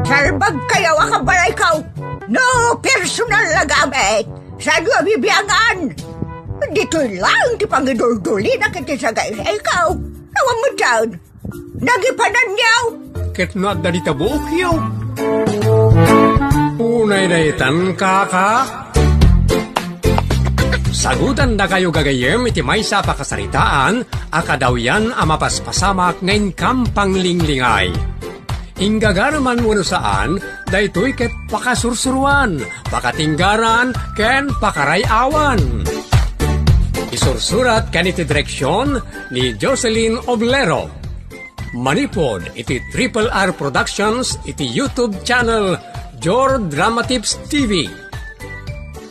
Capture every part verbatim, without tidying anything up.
Salbagkayo a kabalayko. No personal a gamit, saanyo a bibiangan. Ditoy laeng ti pangiduldulina iti sagaysayko. Awan met daan. Nagipananyo. Ket no adda dita buokyo. Unay daytan, kaka. Sagutandakayo gagayyem iti maysa a pakasaritaan a kadawyan a mapaspasamak nga inkam panglinglingay. Inggagana man wenno saan, daytoy ket pakasursuroan, pakatinggaran, ken pakaray-awan. Isursurat ken iti direksion ni Jocelyn Oblero. Manipud iti Triple R Productions iti YouTube channel Jor Drama Tips T V.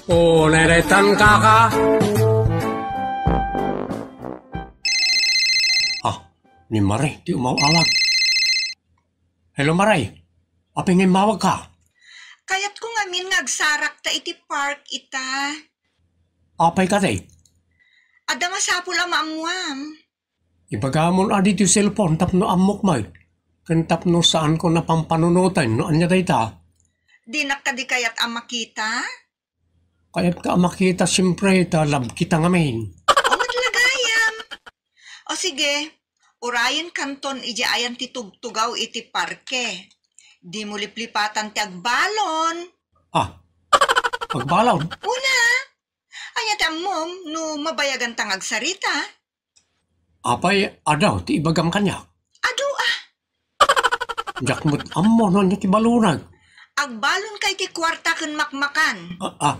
O, neretan, kaka. Ah, ni Mare, ti umaw-awag. Hello, Mare. Apay nga immawagka? Kayatko ngamin nga agsarakta iti park ita. Apay kadi? Adda masapul a maammuam. Ibagamon a ditoy cellphone tapno ammok met. Ken tapno saanko a pampanunoten no ania dayta. Dinak kadi kayat a makita? Kayatka a makita, siempre, ta love kita ngamin. O, met la gayam. O sige, urayenkanton idiay ayan ti tugtugaw iti parke. Dimo liplipatan ti agbalon. Ah, agbalon? Una, ania ti ammom no mabayaganta nga agsarita? Apay, adu ti ibagam kaniak? Adu, ah. Diak met ammo no ania ti balonag. Agbalonka iti kuarta ken makmakan. Ah, ah.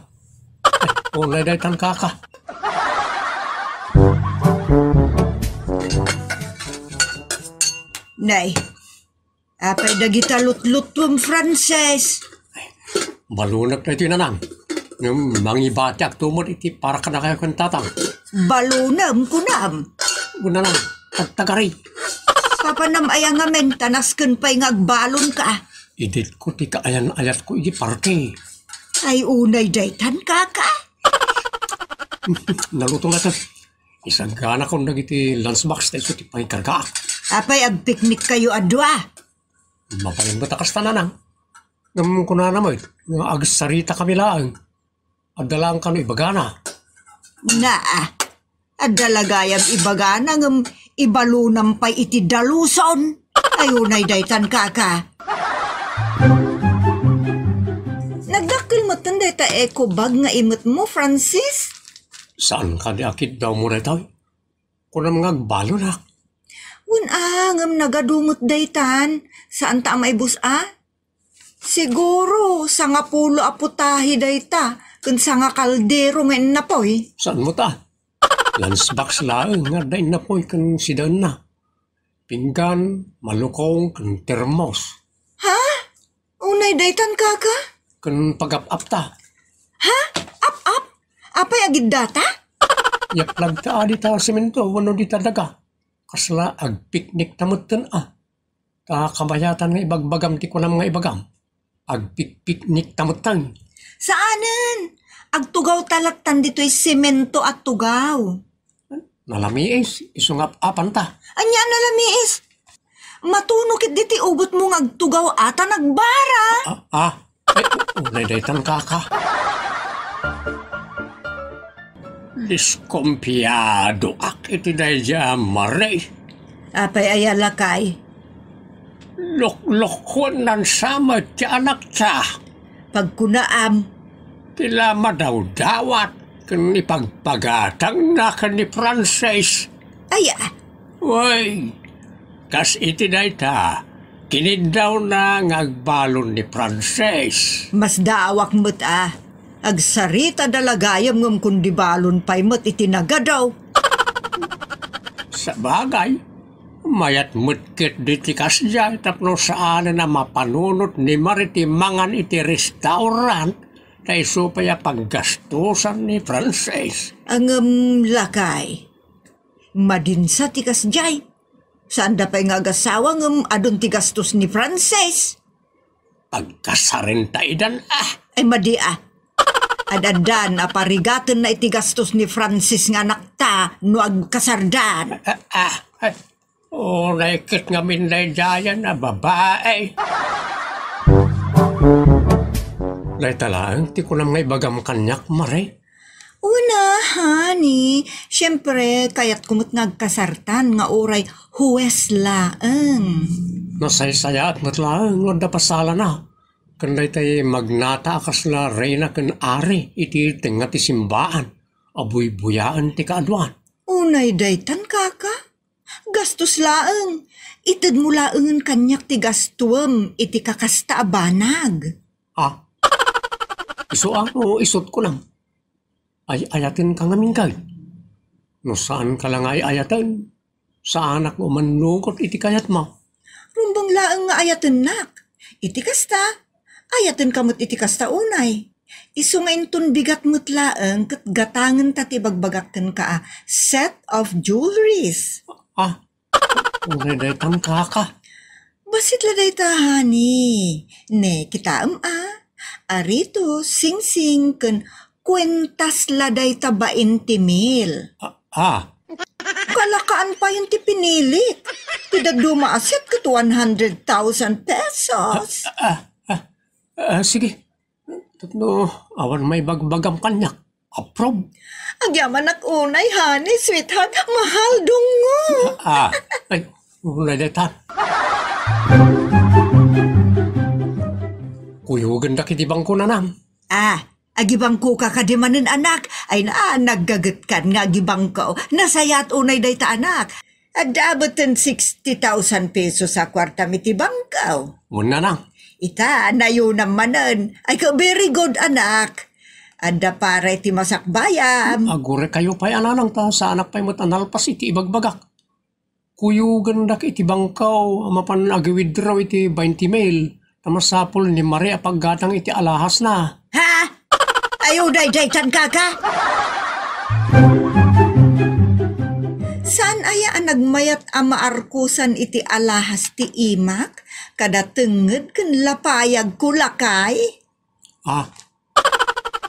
Ay, unay daytan, kaka. Nay, apay dagita lutlutuem, Frances? Balonek daytoy, nanang. Ngem mangibatiakto met iti para kadakayo ken tatang. Balonem, kunam? O, nanang, agtagari. Papanam aya ngamin, ta nasken pay nga agbalonka. Iditko ti kaayan-ayatko iti parke. Ay, unay daytan, kaka. Naluto latta. Isaganakon dagiti lunchbox ta isu ti pangikargaak. Apay, agpiknikkayo a dua? Mabalin met a kasta, nanang. Ngem kunana met nga agsaritakami laeng. Adda laeng kano ibagana. Naa, adda la gayam ibagana ngem ibalonam pay iti daluson. Ay, unay daytan, kaka. Nagdakkel metten dayta eco bag nga imetmo, Francis? Saan kadi a kiddawmo daytoy? Kunam nga agbalonak. Wen a, ngem nagadu met daytan. Saanta a maibus a? Siguro, sangapulo a putahe dayta, ken sanga kaldero nga innapoy. Saan met a? Lunchbox laeng nga adda innapoy ken sidaenna. Pinggan, malukong, ken termos. Ha? Unay daytan, kaka? Ken pagap-apta. Ha? Ap-ap? Apay agiddata? Yaplagta a dita semento wenno dita daga. Kasla agpiknikta metten a. Ta kabayatan nga ibagbagam ti kunam nga ibagam. Agpikpiknikta metten. Saanen! Agtugawta lattan ditoy semento a tugaw. Nalamiis, isu nga ap-apanta. Ania a nalamiis? Matuno ketdi ti ubetmo nga agtugaw a ta nagbara. Ah, ah. Ay, unay daytan, kaka. Diskompiadoak iti daydiay a Mare. Apay aya, lakay? Loklokuennan sa met ti anakta. Pagkunaam. Ti la madawdawat ken ipagpagatangna ken ni Francis. Aya. Wen, kas iti dayta, kiniddawna nga agbalon ni Francis. Masdaawak met a. Agsaritada la gayam ngem kundi balon pay met iti nagadu. Sabagay, mayat met ketdi ti kasdiay tapno saanen a mapanunot ni Mare ti mangan iti restaurant ta isu pay a paggastosan ni Francis. Ngem, lakay, madinsa ti kasdiay. Saanda pay nga agasawa ngem adun ti gastos ni Francis. Agkasarenta idan a. Ay, madi a. Ad-addan a parigatenna iti gastos ni Francis nga anakta no agkasardan. Ah, ah, ah. Unay ket ngamin daydiayen a babai. Dayta laeng ti kunam nga ibagam kaniak, Mare. Una, honey, siempre, kayatko met nga agkasartan nga uray huwes laeng. Nasaysayaat met laeng no adda pasalana. Ken daytay magnata a kasla reyna ken ari iti tengnga ti simbaan a buybuyaen ti kaaduan. Unay daytan, kaka? Gastos laeng. Itedmo laengen kaniak ti gastuem iti kakasta a banag. Ah, isu a no isut kunam. Ay-ayatenka ngamin kay. No saanka la nga ay-ayaten, saanak nga umannugot iti kayatmo. Rumbeng laeng nga ayatennak. Iti kasta, ayatenka met iti kasta unay. Isu nga inton bigat met laeng ket gatangenta ti ibagbagak kenka a set of jewelries. Ah, unay daytan, kaka. Bassit la dayta, honey. Ne, kitaem a. Arito, singsing, ken kuentas la dayta bainte mil. Ah, ah. Kalakaan payen ti pinilik. Ti dadduma a set ket one hundred thousand pesos. Ah, ah, ah, ah, sige. Tapno awan maibagbagam kaniak. Approve. Agyamanak unay, honey, sweetheart, mahal, dungngo. Ah, ay, unay dayta. Kuyogendak iti bangko, nanang. Ah, agibangkoka kadi manen, anak. Ay na, naggagetkan nga agibangko. Nasayaat unay dayta, anak. Adda metten sixty thousand pesos a kuartam iti bangko. Wen, nanang. Ita, nayonam manen. Ay, ka, very good, anak. Adda para iti masakbayam. Agurekayo pay, a nanang, ta saanak pay met a nalpas iti ibagbagak. Kuyogendak iti bangko a mapan agi-withdraw iti bainte mil. Ta masapul ni Maria a paggatang iti alahasna. Ha? Ay, unay daytan, kaka? Saan aya a nagmayat a maarkosan iti alahas ti imak, kada tengnged ken lapayagko, lakay? Ah,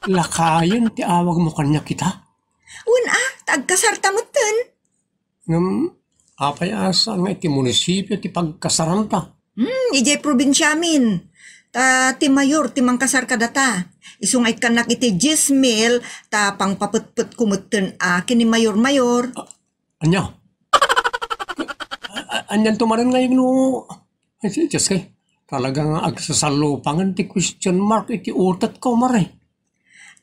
lakayen ti awagmo kaniak ita? Wen a, ta agkasarta metten. Ngem, apay a saan nga iti munisipio ti pagkasaranta? Hmm, idiay probinsiamin. Ta ti mayor ti mangkasar kadata. Isu nga ikkannak iti diez mil, ta pangpapetpetko metten a ken ni mayor-mayor. A-, ania? A-, a-, anianto manen nga no, ay, si Diyos kay, talaga nga agsasallupangen ti question mark iti utekko, Mare.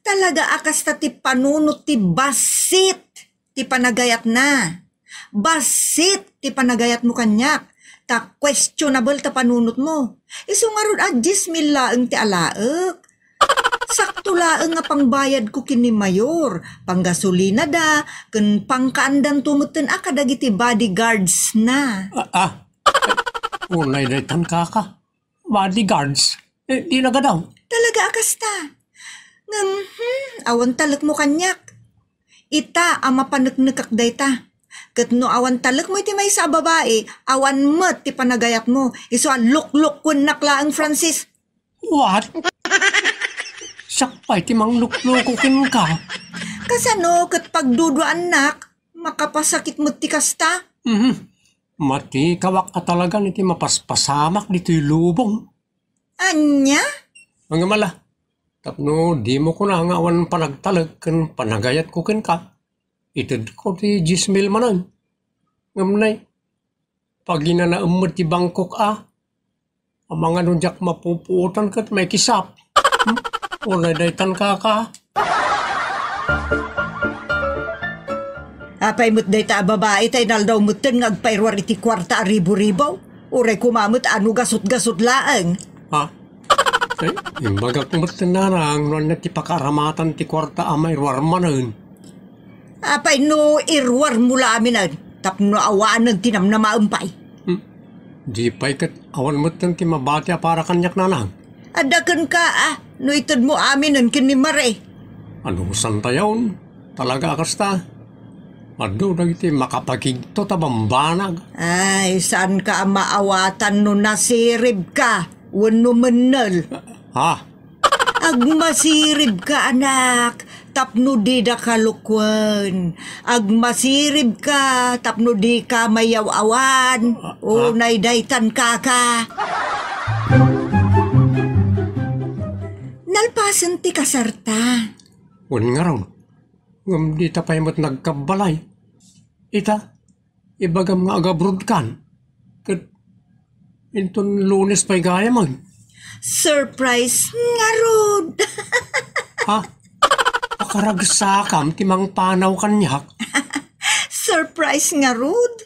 Talaga a kasta ti panunot ti bassit ti panagayatna. Bassit ti panagayatmo kaniak, ta questionable ta panunotmo. Isu ngarud a diez mil laeng ti alaek. Sakto laeng nga pangbayadko ken ni Mayor, panggasolina da, ken pangkaandanto metten a kadagiti bodyguards na. Ah, ah. Unay daytan, kaka. Bodyguards? Eh, di nagadaw. Talaga a kasta. Ngem, hmm, awan talekmo kaniak. Ita a mapaneknekak dayta. Ket no awan talekmo iti maysa a babai, awan met ti panagayatmo. Isu a luklukkuennak laeng, Francis. What? Siak pay ti manglukluko kenka. Kasano ket pagduduaannak, makapasakit met ti kasta? Mhm. Matikawak a talagan iti mapaspasamak ditoy lubong. Ania? Ngem ala, tapno dimo kuna nga awan panagtalek ken panagayatko kenka, itedko ti diez mil manen. Ngem nay, paginanaem met ti bangkok a. Amangan no diak mapupuotan ket maikisap. Hmm? Unay daytan, kaka. Apay met dayta a babai ta inaldaw metten nga agpairuar iti kuarta a ribu-ribu? Uray koma met a no gasut-gasut laeng. Ha? Ay, imbagak met, nanang, no ania ti pakaaramatan ti kuarta a mairuar manen. Apay no iruarmo la aminen, tapno awanen ti namnamaem pay? Hmm. Di pay ket awan metten ti mabati a para kaniak, nanang. Adda kenka, a, no itedmo aminen ken ni Mare. Ano, santayon? Talaga a kasta? Adu dagiti makapagigto ta bambanag. Ay, saanka a maawatan no nasiribka wenno mennel? Ha? Agmasiribka, anak, tapno dida kalukuen. Agmasiribka tapno dika mayaw-awan. Ah, ah. Unay daytan, kaka. Nalpa Sen ti kasarta. Wen ngarud, ngem dita pay met nagkabbalay. Ita, ibagam nga agabrodkan. Ket inton Lunes pay gayamen. Surprise ngarud! Ha? Pakaragsakam ti mangpanaw kaniak? Surprise ngarud?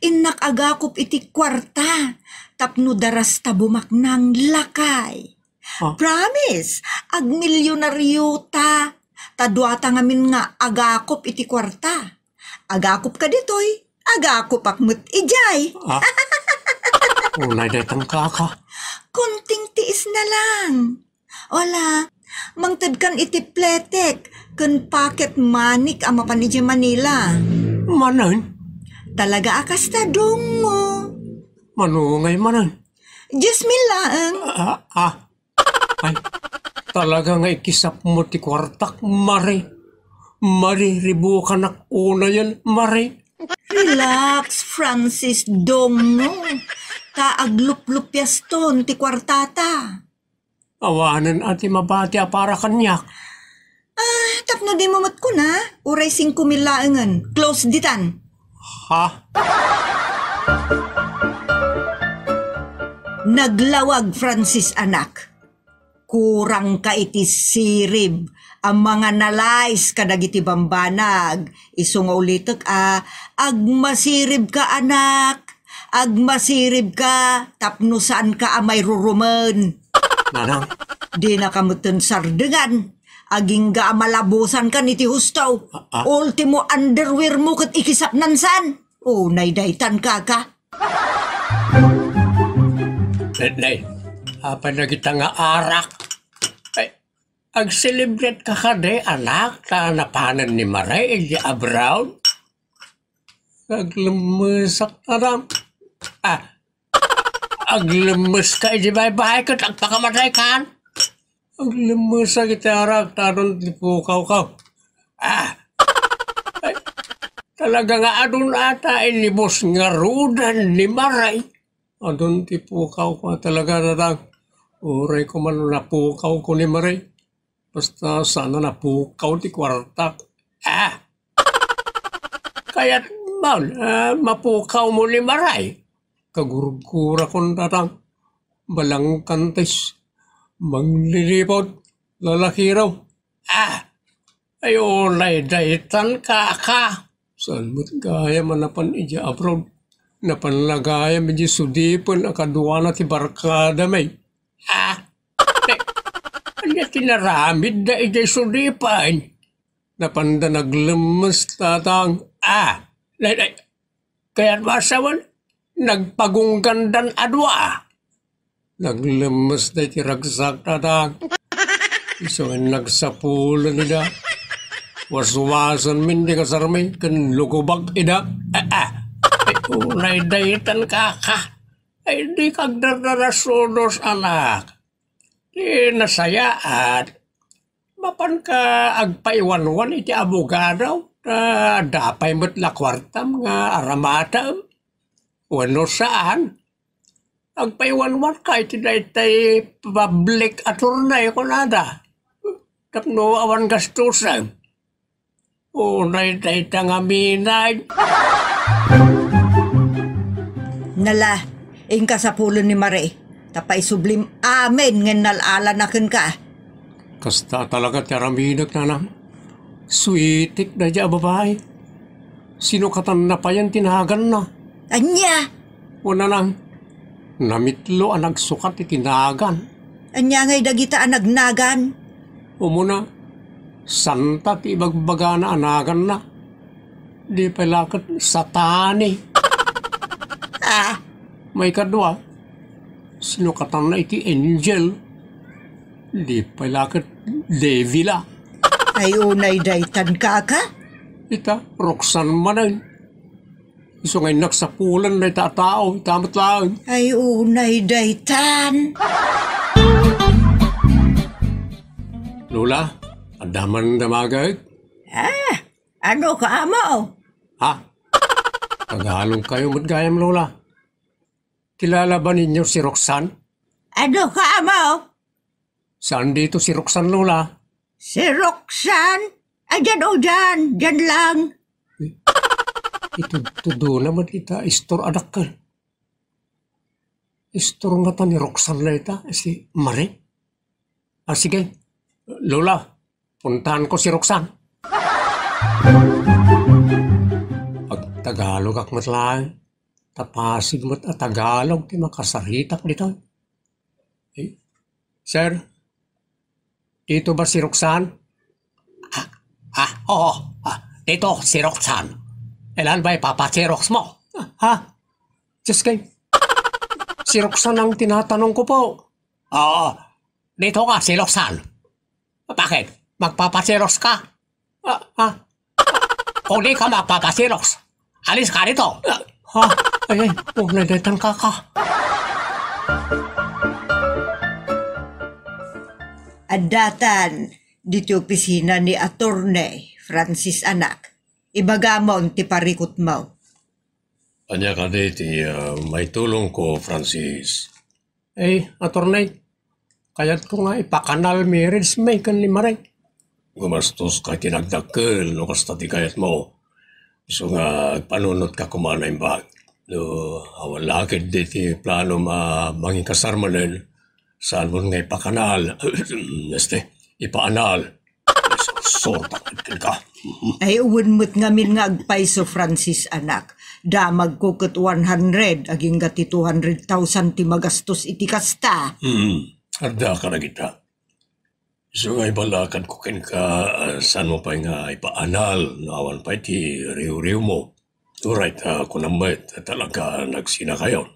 Innak agakop iti kuarta tapno darasta bumaknang lakay. Ah. Promise, agmilionario ta. Ta duata ngamin nga agakop iti kuarta. Agakop ka ditoy, agakopak met idiay. Ah. Unay daytan kaka. Konting tiis na lang. Wala, mangtedkan iti pletek ken pocket money-k a mapan idiay Manila. Manen? Talaga a kasta, Dongo. Mano ngay manen? Dies mil laeng. Ah, ah. Ay, talaga nga ikisapmo ti kuartak, Mare. Mare, ribukanak unayen, Mare. Relax, Francis Dongo. Ta agluplupiaston ti kuartata. Awanen a ti mabati a para kaniak. Ah, tapno dimo met kuna, uray singko mil laengen. Close ditan. Ha? Naglawag, Francis, anak. Kurangka iti sirib a manganalize kadagiti bambanag. Isu nga ulitek a, agmasiribka, anak. Agmasiribka tapno saanka a mairurumen. Nanang? Dinaka metten sardengan. Agingga a malabusankan iti husto. Ah, ah. Ultimo underwear mo ket ikisapnan san. Unay daytan, kaka. Nay, nay, apay dagita nga arak? Ay, agselebrat ka kadi, anak, ta napanen ni Mare iti abroad? Aglemmesak, anak. Ah, aglemmes ka iti baybay ket agpakamatay kan? Aglemmesak iti arak ta adun ti pukawko. Ah! Ay, talaga nga adun ata inibus nga rudan ni Maray. Adun ti pukawko a talaga, Tatang. Uray ko man napukawko ni Maray. Basta sana napukaw ti kuartak. Ah! Kayat man, ah, mapukaw mo ni Maray? Kagurgurakon, Tatang. Balangkantis, manglilipot, lalakiro. Ah! Ay, unay daytan, kaka. Saan met gayam a napan idiay abroad? Napan la gayam idiay sudipen a kaduana ti barkadami. Ah! Ay, ania ti naramidda idiay sudipen? Napanda naglemmes, Tatang. Ah! Nay, nay, kayat mo a sawen, nagpagunggandan a dua. Naglemmes daydi ragsak, Tatang. Isu nga nagsapulen ida. Waswasenmin ti kasarmi ken lukobak ida. Ah, ah. Ay, unay daytan, kaka. Ay, dika agdardarasudos, anak. Ti nasayaat, mapanka agpaiwanwan iti abogado, ta adda pay met la kuartam nga aramatem. Wenno saan, agpaiwanwanka iti daytay public attorney kunada. Tapno awan gastusen. Unay dayta nga minay. Nala, inka sapulen ni Mare. Ta paisublim amin nga nal-alana kenka. Kasta talaga ti aramidek, nanang. Suitik daydiay a babai. Sinokatanna payen ti naganna? Ania? O, nanang, namitlo a nagsukat iti nagan. Ania ngay dagita a nagnagan? Umuna, santa ti ibagbagana a naganna. Di pay la ket Satani. Ah, maikadua, sinokatanna iti angel. Di pay la ket Devila. Ay, unay daytan, kaka? Ita, Roxanne manen. Isu nga innak sapulen dayta a tao, ita met laeng. Ay, unay daytan. Lola, adda man damagek? Ah, ano ka, amo? Ha? Tagalog kayo met gayam, Lola. Kilala ba ninyo si Roxanne? Ano ka, amo? Saan dito si Roxanne, Lola? Si Roxanne? Ay, diyan, o, diyan. Diyan lang. Itudtudona met ita istor a dakkel. Istor ngata ni Roxanne la ita, si Mare? Ah, sige. Lola, puntahan ko si Roxanne. Agtagalogak met laeng. Ta Pasig met a Tagalog ti makasaritak ditoy. Eh, sir, dito ba si Roxanne? Ah, ah, oo. Ah, dito si Roxanne. Ilan ba ipapaxerox mo? Ah, ha? Diyos kay, si Roxanne ang tinatanong ko po. Oo, dito ka si Roxanne. Bakit? Magpapaxerox ka? Ah, ah. Kung di ka magpapaxerox, alis ka dito. Ah, ha? Ay, ay, oh, nadetang ka ka. Addatan, ditoy opisina ni Attorney Francis Anak. Ibagamon ti parikutmo. Ania kadi ti, ah, maitulongko, Francis? Eh, Attorney, kayatko nga ipakanal marriage mi ken ni Mare. Gumastoska iti nagdakkel no kasta ti kayatmo. Isu nga agpanunotka koma naimbag. No awan la ketdi ti planom a mangikasar manen, saanmo nga ipakanal. Este, ipaanal. Sorta ket kenka. Ay, wen met ngamin nga agpayso, Francis, anak. Damagko ket one hundred, agingga ti two hundred thousand ti magastos iti kasta. Hmm, adda ka dagita. Isu nga ibalakadko kenka, ah, saanmo pay nga ipaanal no awan pay ti riwriwmo. Uray ta kunam met, talaga nagsinakayon.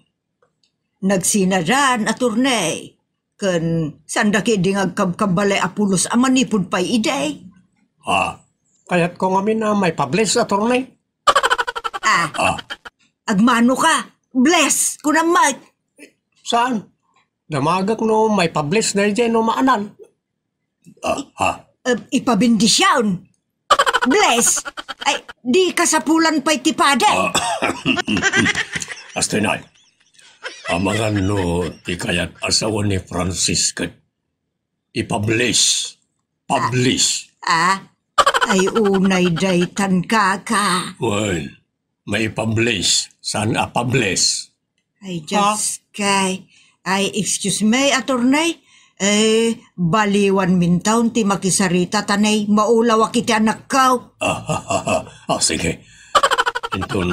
Nagsinadan, attorney. Ken saanda ketdi nga agkabkabbalay a pulos a manipud pay idi. Ah, kayatko ngamin a maipa-bless, attorney. Ah, ah. Agmano ka. Bless, kunam met. Saan? Damagek no maipa-bless daydiay no maanal. Ah, ha? Eh, ipabendision. Bless. Ay, di kasapulan pay ti padi. Ah, Astay nay. Amangan no ti kayat a sawen ni Francis ket ipa-bless. Pa-bless. Ah? Ay, unay daytan, kaka. Wen, maipa-bless, saan a pa-bless. Ay, Diyos kay. Ay, excuse me, attorney. Eh, baliwan mintaon ti makisarita, ta nay, maulawak iti anakko. Ah, ah, ah, ah, ah, sige. Inton,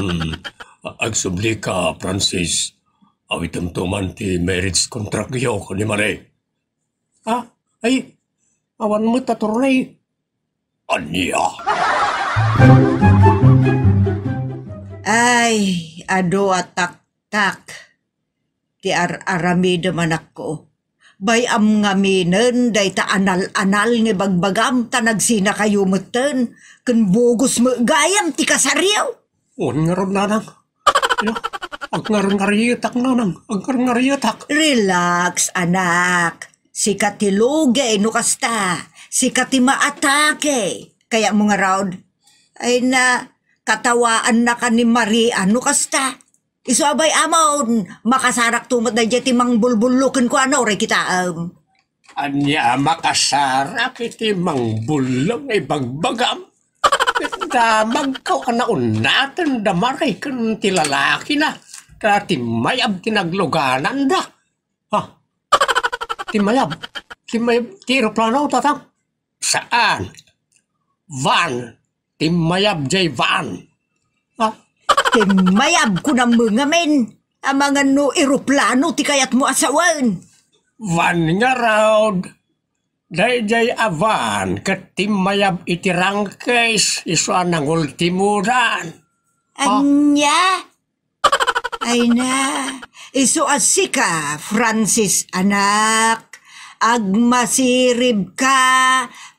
ah, agsubli ka, Francis, awitem to man ti marriage contract yo ni Mare. Ah, ay, awan met, attorney. Ania? Ay, adu a taktak ti ar-aramidem, anakko. Bay-am ngaminen dayta anal-anal nga ibagbagam ta nagsinakayo metten ken bugos met gayam ti kasaryo. Wen ngarud, nanang. Ania? Agngarngarietak, nanang. Agngarngarietak. Relax, anak. Sika ti lugey no kasta. Sika ti maatake. Kayatmo ngarud? Ay na, katawaannaka ni Maria no kasta. Isu a bay-amon, makasarakto met daydiay ti mangbulbullo kenkuana, uray kitaem. Ania a makasarak iti mangbullo nga ibagbagam? Ket damagko a naunnaten da Mare ken ti lalakina, ta ti mayab ti naglugananda. Ha? Ti mayab? Ti mayab ti eroplano, tatang? Saan? Van. Ti mayab jay van. Ha? Ti mayab kunam met ngamin. Amangan no eroplano ti kayatmo a sawen. Van ngarud. Dayjay a van ket timmayab iti rangkes, isu a nangultimodan. Ania? Ay na, isu a sika, Francis, anak. Agmasiribka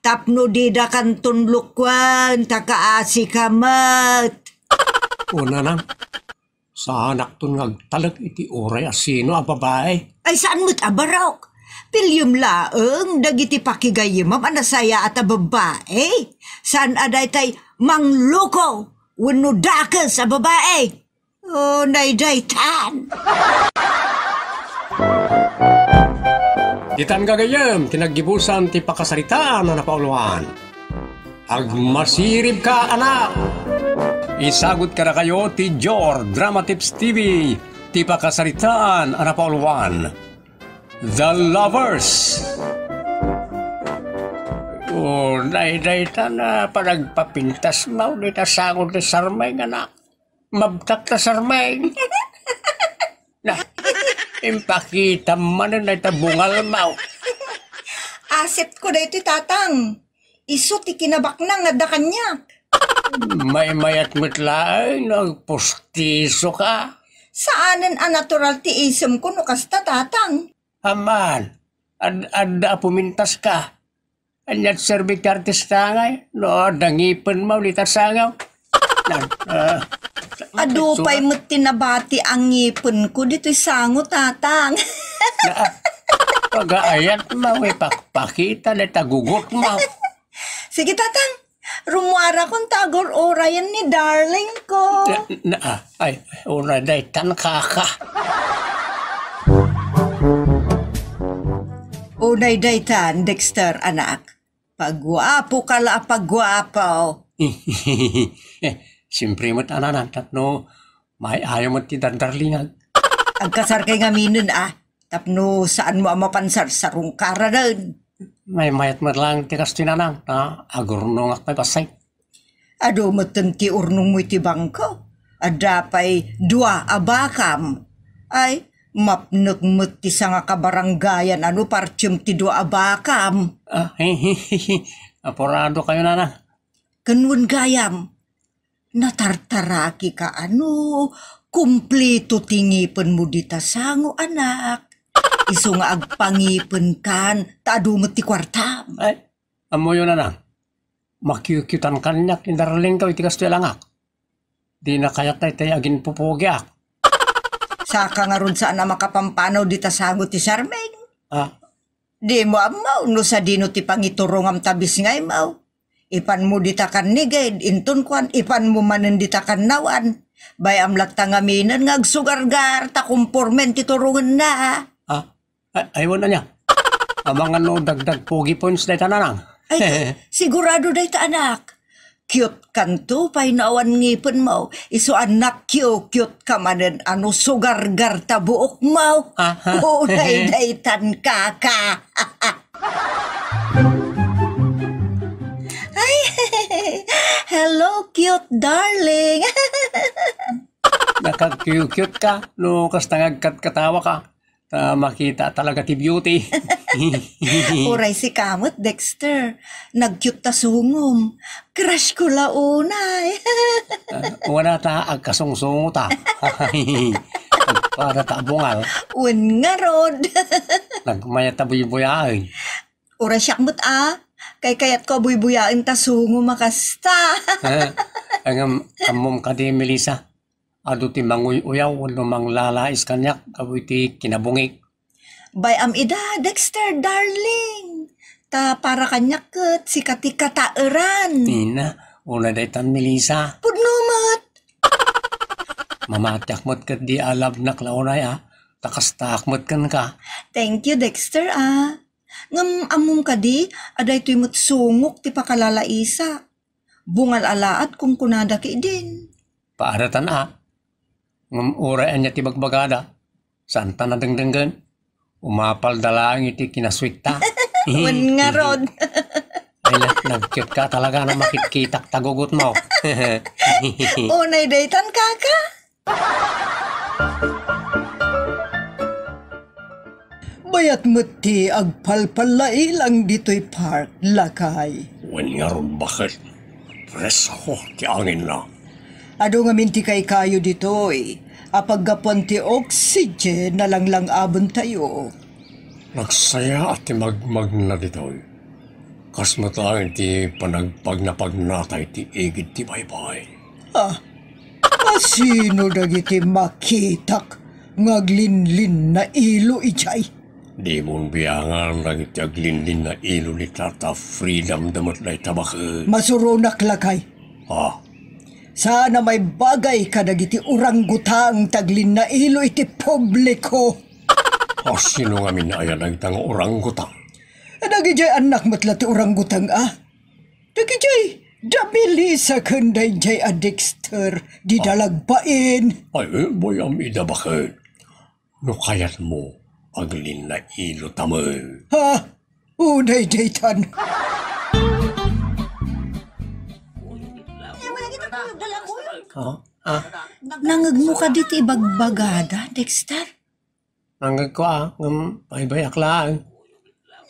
tapno didakanton lukuen ta kaasika met. O, nanang, saanakton nga agtalek iti uray a sino a babai. Ay, saan met a barok? Piliem laeng dagiti pakigayyemam a nasayaat a babai. Saan a daytay mangloko wenno dakes a babai. O, naydaytan. Ditan gagayyem ti naggibusan ti pakasaritaan a napauluan. Agmasiribka, anak! Isagut kadakayo ti Jor Drama Tips T V, ti pakasaritaan a napauluan. The Lovers. O, daydiay ta na panagpapintas maw dita sango ti sarmay nga na. Mabtak ta sarmay. Na, impakitam manen dayta bungal maw. Asset ko daytoy, Tatang. Isu ti kinabaknang nga adda kaniak. Maymayat met laeng no agpustiso ka. Saanen a natural ti isem ko no kasta, Tatang. Aman, ad-, adda a pumintas ka. Aniat serbi ti artista ngay? No, adda ngipen maw dita sango. Nag-, ah, Adu pay met ti nabati a ngipen ko ditoy sango, Tatang. Na, pagaayat maw, ipakpakita dayta gugot maw. Sige, Tatang. Rumuarakon ta agur-urayen ni darling ko. Na, na, ah, ay, una daytan, kaka. Unay daytan, Dexter, anak. Pagguapo ka la a pagguapo. Eh, siyempre met, ananan, tapno maay-ayo met ti dardarlingag. Agkasar kay ngaminen, a, tapno saanmo a mapan sarsarungkaranen. Maymayat met laeng ti kastoy, nanang, ta agurnongak pay pasay. Adu metten ti urnongmo iti bangko. Adda pay dua a bakam. Ay, mapnek met ti sangakabarangayan a no partiem ti dua a bakam. Ah, apurado kayo, nanang. Ken wen gayam, natartaraki ka a no, kumpleto ti ngipenmo dita sango, anak. Isu nga agpangipenkan, ta adu met ti kuartam. Ay, ammoyo, nanang. Makiukiutan kaniak ni darling ko iti kastoy a langak. Dina kayat daytoy aginpupugiak. Saka ngarud saan a makapampanaw dita sango ti sarming. Ah. Dimo ammo no sadino ti pangiturongam ta bisngaymo. Ipanmo dita kannigid, inton kuan, ipanmo manen dita kannawan. Bay-am latta ngaminen nga agsugargar ta kumpormen ti turongenna. Ah, ay, aywan ania. Amangan no dagdag pogi points dayta, nanang. Ay, sigurado dayta, anak. Cute kanto pay no awan ngipenmo. Isu a nakiukiut ka manen a no sugargar ta buokmo. Aha. Uray daytan, kaka. Ay, hello, cute darling. Nakakiukiut ka no kasta nga agkatkatawa ka. Ta makita talaga ti beauty. Uray sika met, Dexter. Nag-cute ta sungom. Crush ko la unay. Ah, wala ta, agkasungsungo ta. Agpada ta bungal. Wen ngarud. Nagmayat ta buybuyaen. Uray siak met a. Kaykayat ko a buybuyaen ta sungom a kasta. Ah, ngem, ammom kadi, Melissa? Adu ti manguy-uyaw wenno manglalais kaniak gapu iti kinabungik. Bay-am ida, Dexter, darling. Ta para kaniak ket sika ti kataeran. Tina, una daytan, Melissa. Pudno met. Mamatiak met ket di alabnak la unay a. Ta kastaak met kenka. Thank you, Dexter, a. Ngem ammom kadi a daytoy met sungok ti pakalalaisa. Bungal a laat kunkunada ketdin. Paadatan a. Ngem uray ania ti bagbagada, saanta nadengdenggen. Umapalda laeng iti kinasweet ta. Wen ngarud. Ay, na-, nag-cute ka talaga na makitkitak ta gugutmo. Unay daytan, kaka. Bayat met ti agpalpallailang ditoy park, lakay. Wen ngarud, baket. Presko ti anginna. Adu ngamin ti kaykayo ditoy a paggapuan ti oxygen a langlang-abentayo. Nagsaya a ti magmagna ditoy. Kas met laeng ti panagpagnapagnata iti igid ti baybay. Ah, asino dagiti makitak nga aglinlinnailo idiay? Dimon biangan dagiti aglinlinnailo ni Tata Freedom da met dayta, baket. Masuronak, lakay. Ah. Saan a maibagay kadagiti urangutang ti aglinnailo iti publiko. Asino ngamin aya dayta nga orangutang? Dagidiay annak met la ti orangutang a. Dagidiay da Melissa ken daydiay a Dexter, dida lagbain. Ay, eh, boy, am ida baket. No kayatmo, aglinna ilo tamen. Ha? Unay daytan. Ha? Ah? Nangegmo kadi ti ibagbagada, Dexter? Nangegko a, ngem baybay-ak laeng.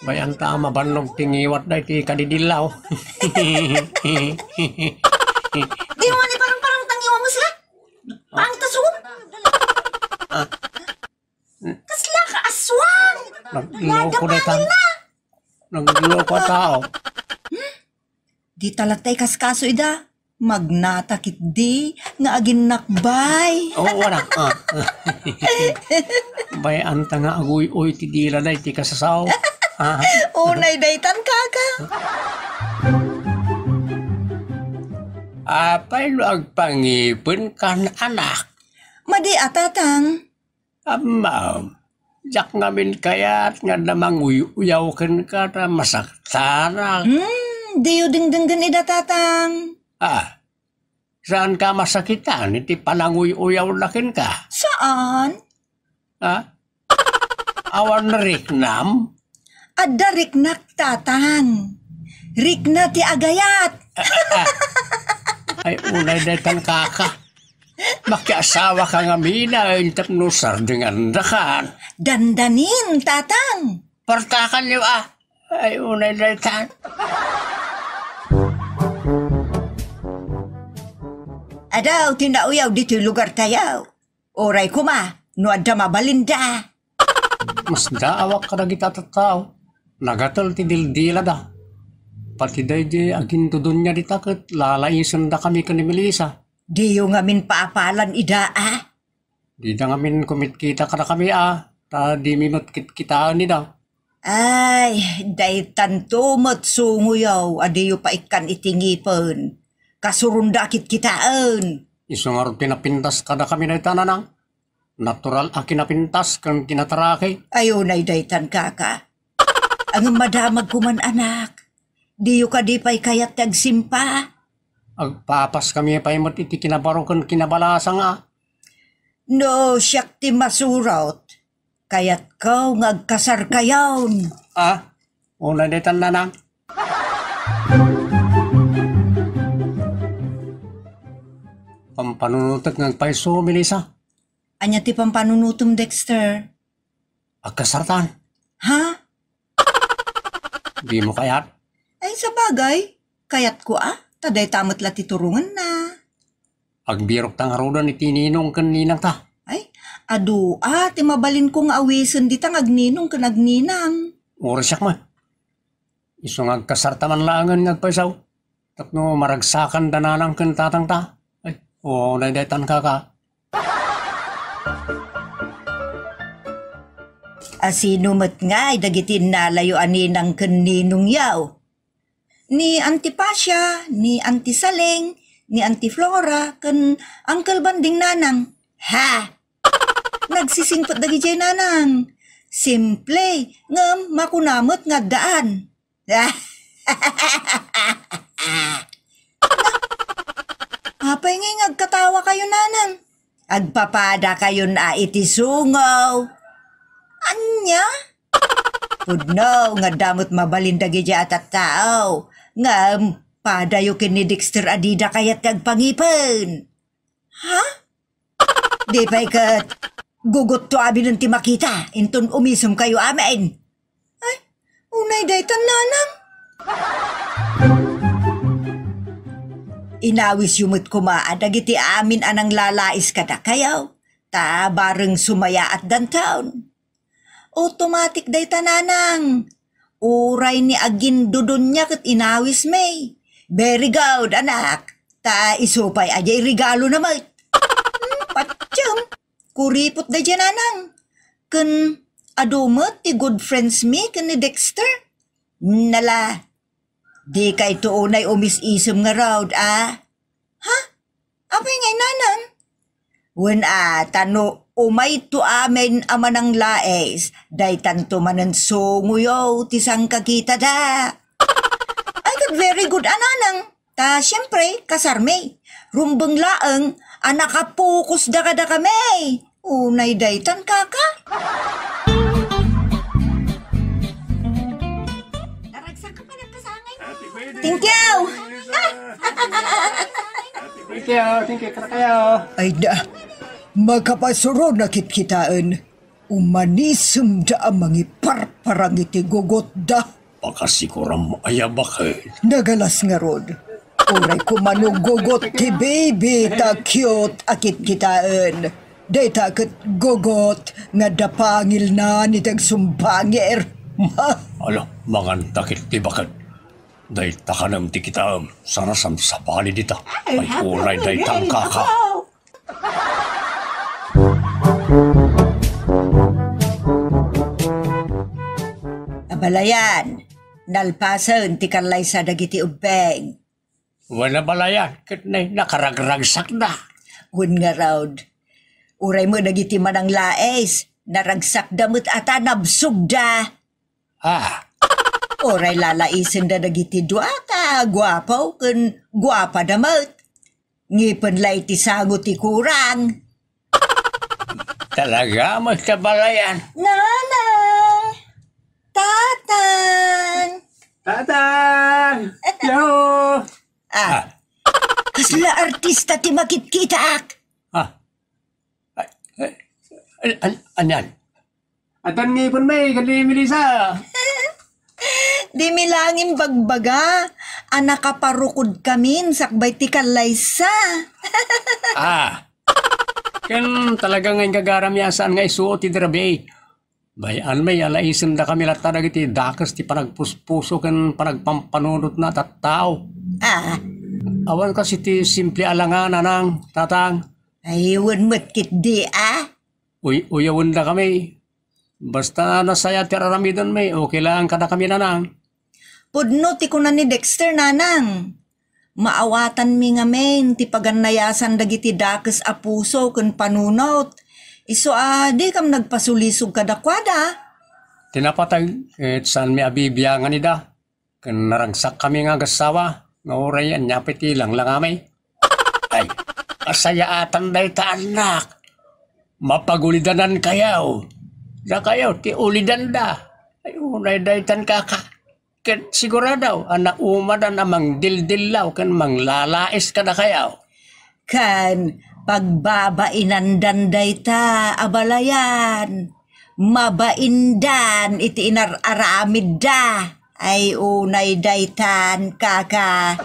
Bay-anta a mabannog ti ngiwat dayta kadidillaw. Di mo ni parang-parang tangiwa mo sila? Pangit a suot. Ah. Kasla ka aswang! Nagloko dayta. Nagloko a tao. Hmm? Dita latta ikaskaso ida. Magnata ketdi nga aginnakbay. Oo, wala. Ah. Bay-anta nga aguy-uy ti dila dayta kasasao. Ah. Unay daytan, kaka. Apay no agpangipenkan, anak? Madi a, tatang. Ammom, diak ngamin kayat nga adda manguy-uyaw kenka ta masaktanak. Hmm, diyo dengdenggen ida, tatang. Ah, saanka masakitan iti pananguy-uyawna kenka? Saan? Ah? Awan riknam? Adda riknak, tatang. Rikna ti agayat. Ay, unay daytan, kaka. Makiasawaka ngamin a, intek no sardingandakan. Dandanin, tatang. Partakanyo a. Ay, unay daytan. Adaw ti nauyaw ditoy lugartayo. Uray koma, no adda mabalinda. Masdaawak kadagiti a tattao. Nagatel ti dildilada. Pati daydi agindudunnya dita ket lalaisendakami ken ni Melissa. Diyo ngamin paapalan ida a? Dida ngamin kumitkita kadakami a, ta dimi met kitkitaen ida. Ay, daytanto met sungoyo a diyo paikkan iti ngipen. Kasuronda a kitkitaen. Isu ngarud ti napintas kadakami dayta, nanang. Natural a kinapintas ken kinataraki. Ay, unay daytan, kaka. Ngem madamagko man, anak. Diyo kadi pay kayat ti agsimpa? Agpapaskami pay met iti kinabaro ken kinabalasang a. No siak ti masurot, kayatko nga agkasarkayon. Ah? Unay daytan, nanang. Pampanunotek nga agpayso, Melissa. Ania ti pampanunotem, Dexter? Agkasartan. Ha? Dimo kayat? Ay, sabagay. Kayatko a. Ta dayta met la ti turongenna. Agbirokta ngaruden iti ninong ken ninangta. Ay, adu a ti mabalinko nga awisen dita nga agninong ken agninang. Uray siak man. Isu nga agkasarta man laengen nga agpayso. Tapno maragsakan da nanang ken tatangta. Ay, unay daytan, kaka. Asino met ngay dagiti innalayo a ninang ken ninongyo? Ni Auntie Pasha, ni Auntie Saleng, ni Auntie Flora, ken Uncle Banding, nanang. Ha? Nagsisingpet dagidiay, nanang. Simple, ngem makuna met nga addaan. Apay ngay nga agkatawakayo, nanang? Agpapadakayon a iti sungo. Ania? Pudno nga adda met mabalin dagidiay a tattao, ngem padayo ken ni Dexter a dida kayat ti agpangipen. Ha? Di pay ket gugutto aminen ti makita, inton umisem kayo amin. Ay, unay daytan, nanang. Inawisyo met koma a dagiti amin a nanglalais kadakayo, ta bareng sumayaat danton. Automatic dayta, nanang. Uray ni agindudunnya ket inawismi. Very good, anak. Ta isu pay a diay regalo na met. Hmm, patiem. Kuripot daydiay, nanang. Ken adu met ti good friends mi ken ni Dexter. Nala, dikayto unay umis-isem ngarud, a? Ha? Apay ngay, nanang? Wen a, ta no Umayto amin a mananglais, daytanto manen sungoyo ti sangkakitada. Ay, ket very good a nanang. Ta siempre, kasarmi. Rumbeng laeng a nakapokus da kadakami. Unay daytan, kaka. Thank you! Thank you, thank you, kakayo. Ay da, makapasuro na kitkitaen. Umanisemda a mangiparparang iti gugotda. Pakasikuram aya baket. Nagalas ngarud. Uray kumano gugot ti baby ta cute a kitkitaen. Dayta ket gugot nga adda pangilna ni dagsumbangir. Ala, mangan ta ket ti baket. Dayta kanem ti kitaem, sarasam sabali dita. Ay, unay daytan, kaka. Abalayan, nalpasen ti kallaysa dagiti ubbeng. Wen, abalayan, ket nay, nakaragragsakda. Wen ngarud, uray met dagiti mananglais, naragsakda met a ta nabsogda. Ah. Uray lalaisenda dagiti dua ta guapo ken guapada met. Ngipen la iti sango ti kurang. Talaga, mas kabalayan. Nanang! Tatang! Tatang! Yo! Ah, Ah. Kasla artista ti makitkitaak. Ah. Ay, ay, an-, an-, anyan? Atan ngipen mi, ken ni Melissa. Di mi langin bagbaga a nakaparukod kamin sakbay ti kallaysa. Ah. Ken talaga nga inggagarami a saan nga isuot ti derbi. Bay-an mi a laisendakami latta dagiti dakes ti panagpuspuso ken panagpampanunotna a tattao. Ah. Awan kas iti simple a langa, nanang, tatang. Ay, wen met ketdi, ah. Uy-, uyawendakami. Basta nasayaat ti ar-aramidenmi, okay lang kadakami, nanang. Pudno ti kuna ni Dexter, nanang. Maawatanmi ngamin ti pagannayasan dagiti dakes a puso ken panunot. Isu a dikam nagpasulisog kadakuada. Ti napateg, ket saanmi a bibiangan ida. Ken naragsakkami nga agassawa, nga uray ania pay ti langlangami. Ay, kasayaatan dayta, annak. Mapagulidanankayo. Dakayo ti ulidanda. Ay, unay daytan, kaka. Ket sigurado a naumadan a mangdildillaw ken manglalais kadakayo. Ken pagbabainandan dayta, abalayan. Mabaindan iti inar-aramidda. Ay, unay daytan, kaka.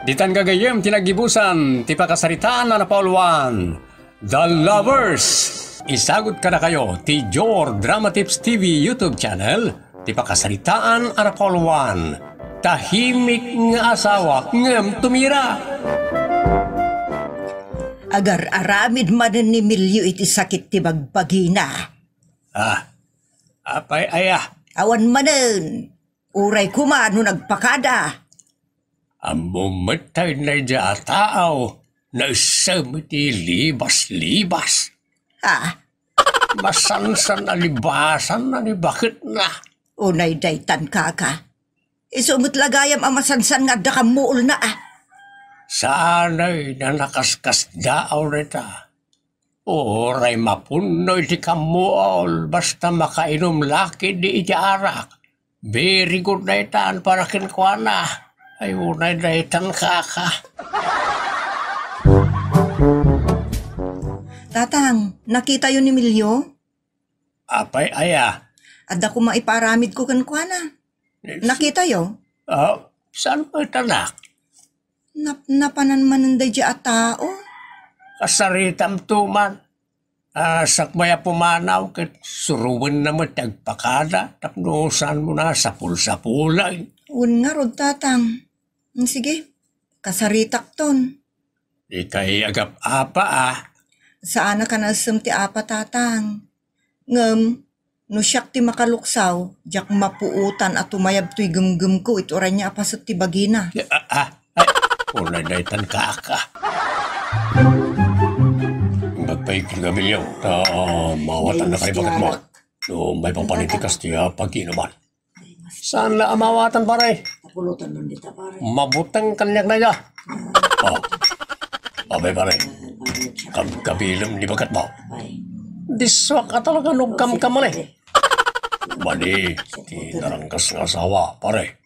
Ditan gagayyem ti naggibusan ti pakasaritaan a napauluan. The Lovers. Isagut kadakayo ti Jor Drama Tips T V YouTube channel, ti pakasaritaan a napauluan. Tahimik nga asawa ngem tumira. Agar-aramid manen ni Emilio iti sakit ti bagbagina. Ah, apay aya? Awan manen. Uray koma no nagpakada. Ammom met ta daydiay a tao, naisem iti libas-libas. Ha? Masansan a libasan na ni baketna. Unay daytan, kaka. Isu met la gayam a masansan nga adda kammuolna, a. Saanay a nakaskasdaaw dayta. Uray mapunno iti kammuol, basta makainom la ketdi iti arak. Very good daytan para kenkuana. Ay, unay daytan, kaka. Tatang, nakitayo ni Emilio? Apay aya? Adda koma ipaaramidko kenkuana. Nakitayo? Ah, saan met, anak? Napnapanan manen daydiay a tao. Kasaritamto man. Ah, sakbay a pumanaw ket suroenna met ti agpakada tapno saanmo a sapulsapulen. Wen ngarud, tatang. Mm, sige, kasaritakton. Dikay agap-apa, a. Saanak a naessem ti apa, tatang. Ngem, no siak ti makaluksaw, diak mapuotan a tumayab toy gemgemko iti uray nia a paset ti bagina. A, a, ay, unay daytan, kaka. Ay, Gabilyo, ta maawatan na kay bagat mo. No, maipapan iti kas ti, ah, pag-inuman. Saan la a maawatan, pare? Tapulutan nun dita, pare. Mabuteng kaniak na iya. Ah. Abay, pare. Kab-, kabilem ni bagat mo. Ay. Disuak a talaga no kamkamali. Mani, ti narangkas nga asawa, pare.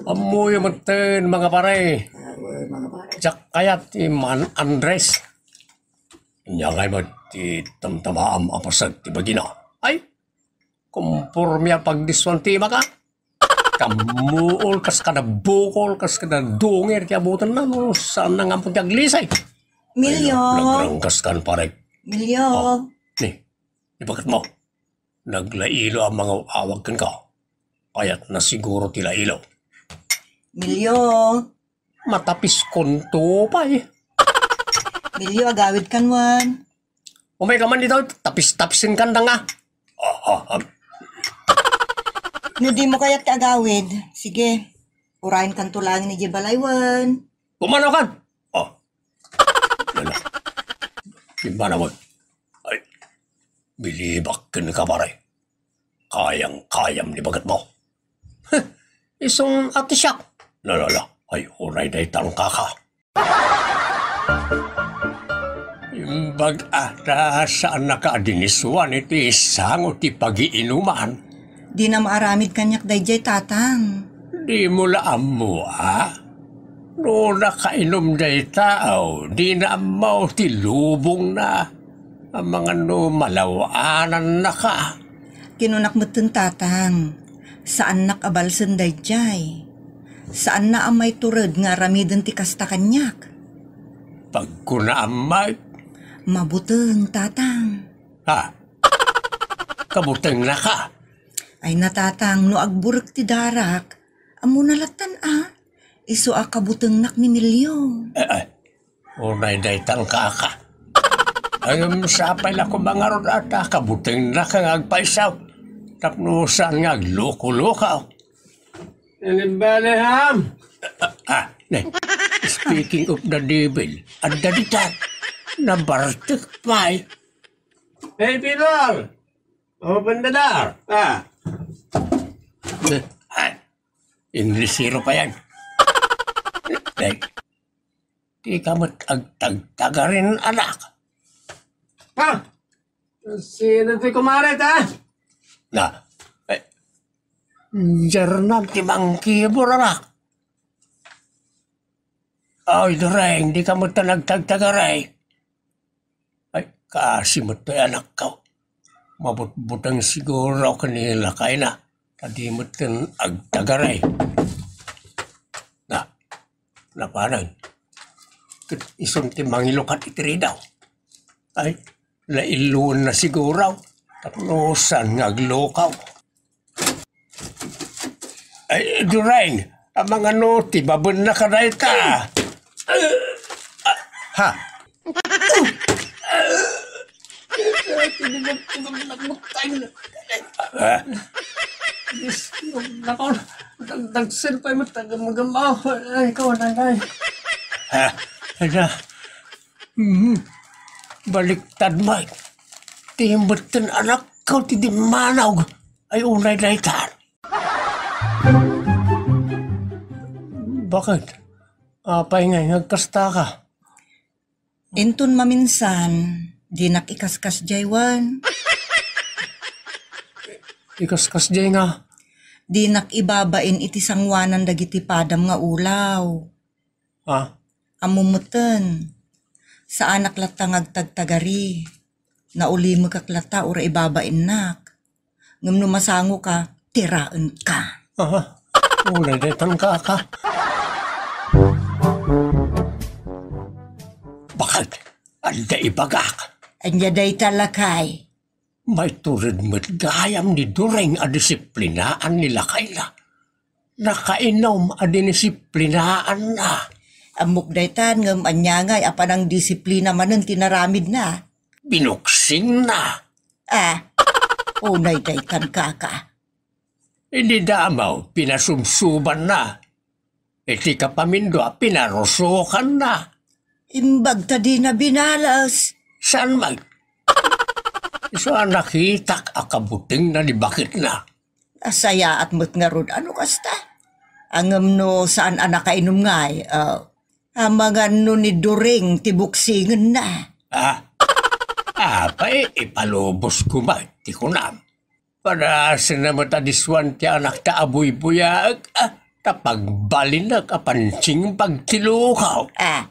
Ammoyo metten, mga pare. Diak kayat ti man Andres. Ania ngay met ti tamtamaam a paset ti bagina? Ay, kumporme a pagdisuan ti imaka. Kammuol kas kada bukol, kas kada dungir ti abutenna, no, saan na nga ammo ti aglisay. Milyo. Ay, nagrangkas kan, pare. Milyo. Oh, ni, ibagat mo. Naglailo a mangaw-awag kenka. Kayatna siguro ti lailo. Milyo. Matapiskonto pay. Milyo, agawid kan wen. Umay ka man dito, tapis-tapsin kan da nga. Ah, ah, ah. No di mo kayat ti agawid, sige. Urayen kanto laeng idiay balay wen. Pumanaw kan. Oh. Lala. Pumanaw wen. Ay. Bilibak kenka, pare. Kayang-kayam ni bagat mo. Huh, isong ati siak. Lala, ay, unay daytan kaka. Imbag a ta saan naka a dinisuan iti sango ti pagiinuman. Dina maaramid kaniak daydiay, tatang. Di mo la ammo, a? No nakainum dayta, aw, dina ammo ti lubongna. Amangan no malaw-anannaka. Kinunak metten, tatang, saannak a balsen daydiay. Saanna a maitured nga aramiden ti kasta kaniak. Pagkunaam met. Mabuteng, tatang. Ha? Kabutengnaka? Ay na, tatang, no agburek ti darak, ammona lattan a. Isu a kabutengnak ni Milyo. Eh, eh. Unay daytan kaka. Ngem sapay la koma ngarud a ta kabutengnaka nga agpayso. Tapno saan nga agluko-lukaw. Imbale, ham? Ah, ah, ne. Speaking of the devil, adda ditan. Nabartek pay. Hey, Peter! Open the door. Ah. Ne. Ay. Inglesero pa yan. Like, di ka met agtagtagarin, anak. Ha? Sino ti kumare ta? Na, eh, Jernan ti mangkibor, anak. Ay, Dureng, di ka met nagtagtagaray. Ay, kasi met toy anakko. Mabutbuteng siguro ken ni lakayna, ta di met ken agtagaray. Na, napanan. Ket isun ti mangilukat iti ridaw. Ay, lailluenna siguro. Tapno saan nga aglukaw. Ay, Dureng, amangano ti babenna kadayta? Ha? Ah. Nako, dagdagsen pay met, taga magamaw. Ay, ikaw, nanay. Ha? Ada. Mhm. Baliktad, Mike. Ti metten anakko ti dimmanog. Ay, unay daytan. Bakit? Apay ngay nga agkastaka? Inton maminsan, dinak ikaskas jay wen. Ikaskas jay nga? Dinak ibabain iti sanguanan dagiti padam nga ulaw. Ah? Ammom metten, saanak latta nga agtagtagari. Naulimekak latta uray ibabainnak. Ngem no masangoka, tiraenka. Aha. Unay daytan kaka. Bakit? Adda ibagak. Ania dayta, lakay? Maitured met gayam ni Dureng a disiplinaan ni lakayna. Nakainum a dinisiplinaanna. Ammok daytan, ngem ania ngay a panangdisiplina manen ti naramidna? Binuksingna. Ah, unay daytan, kaka. Idi damo, pinasubsubanna. Iti kapamindua, pinarusokanna. Imbag ta dina binales. Saan man? Isu a nakitak a kabutengna ni baketna. Nasayaat met ngarud a no kasta. Ngem no saan a nakainom ngay, ah, amangan no ni During ti buksingenna. Ah, apay, ipalubos koma ti kunam. Padasenna met a disuan ti anakta a buybuyaek, ah, ta pagbalinek a pansingbag ti lukaw. Ah,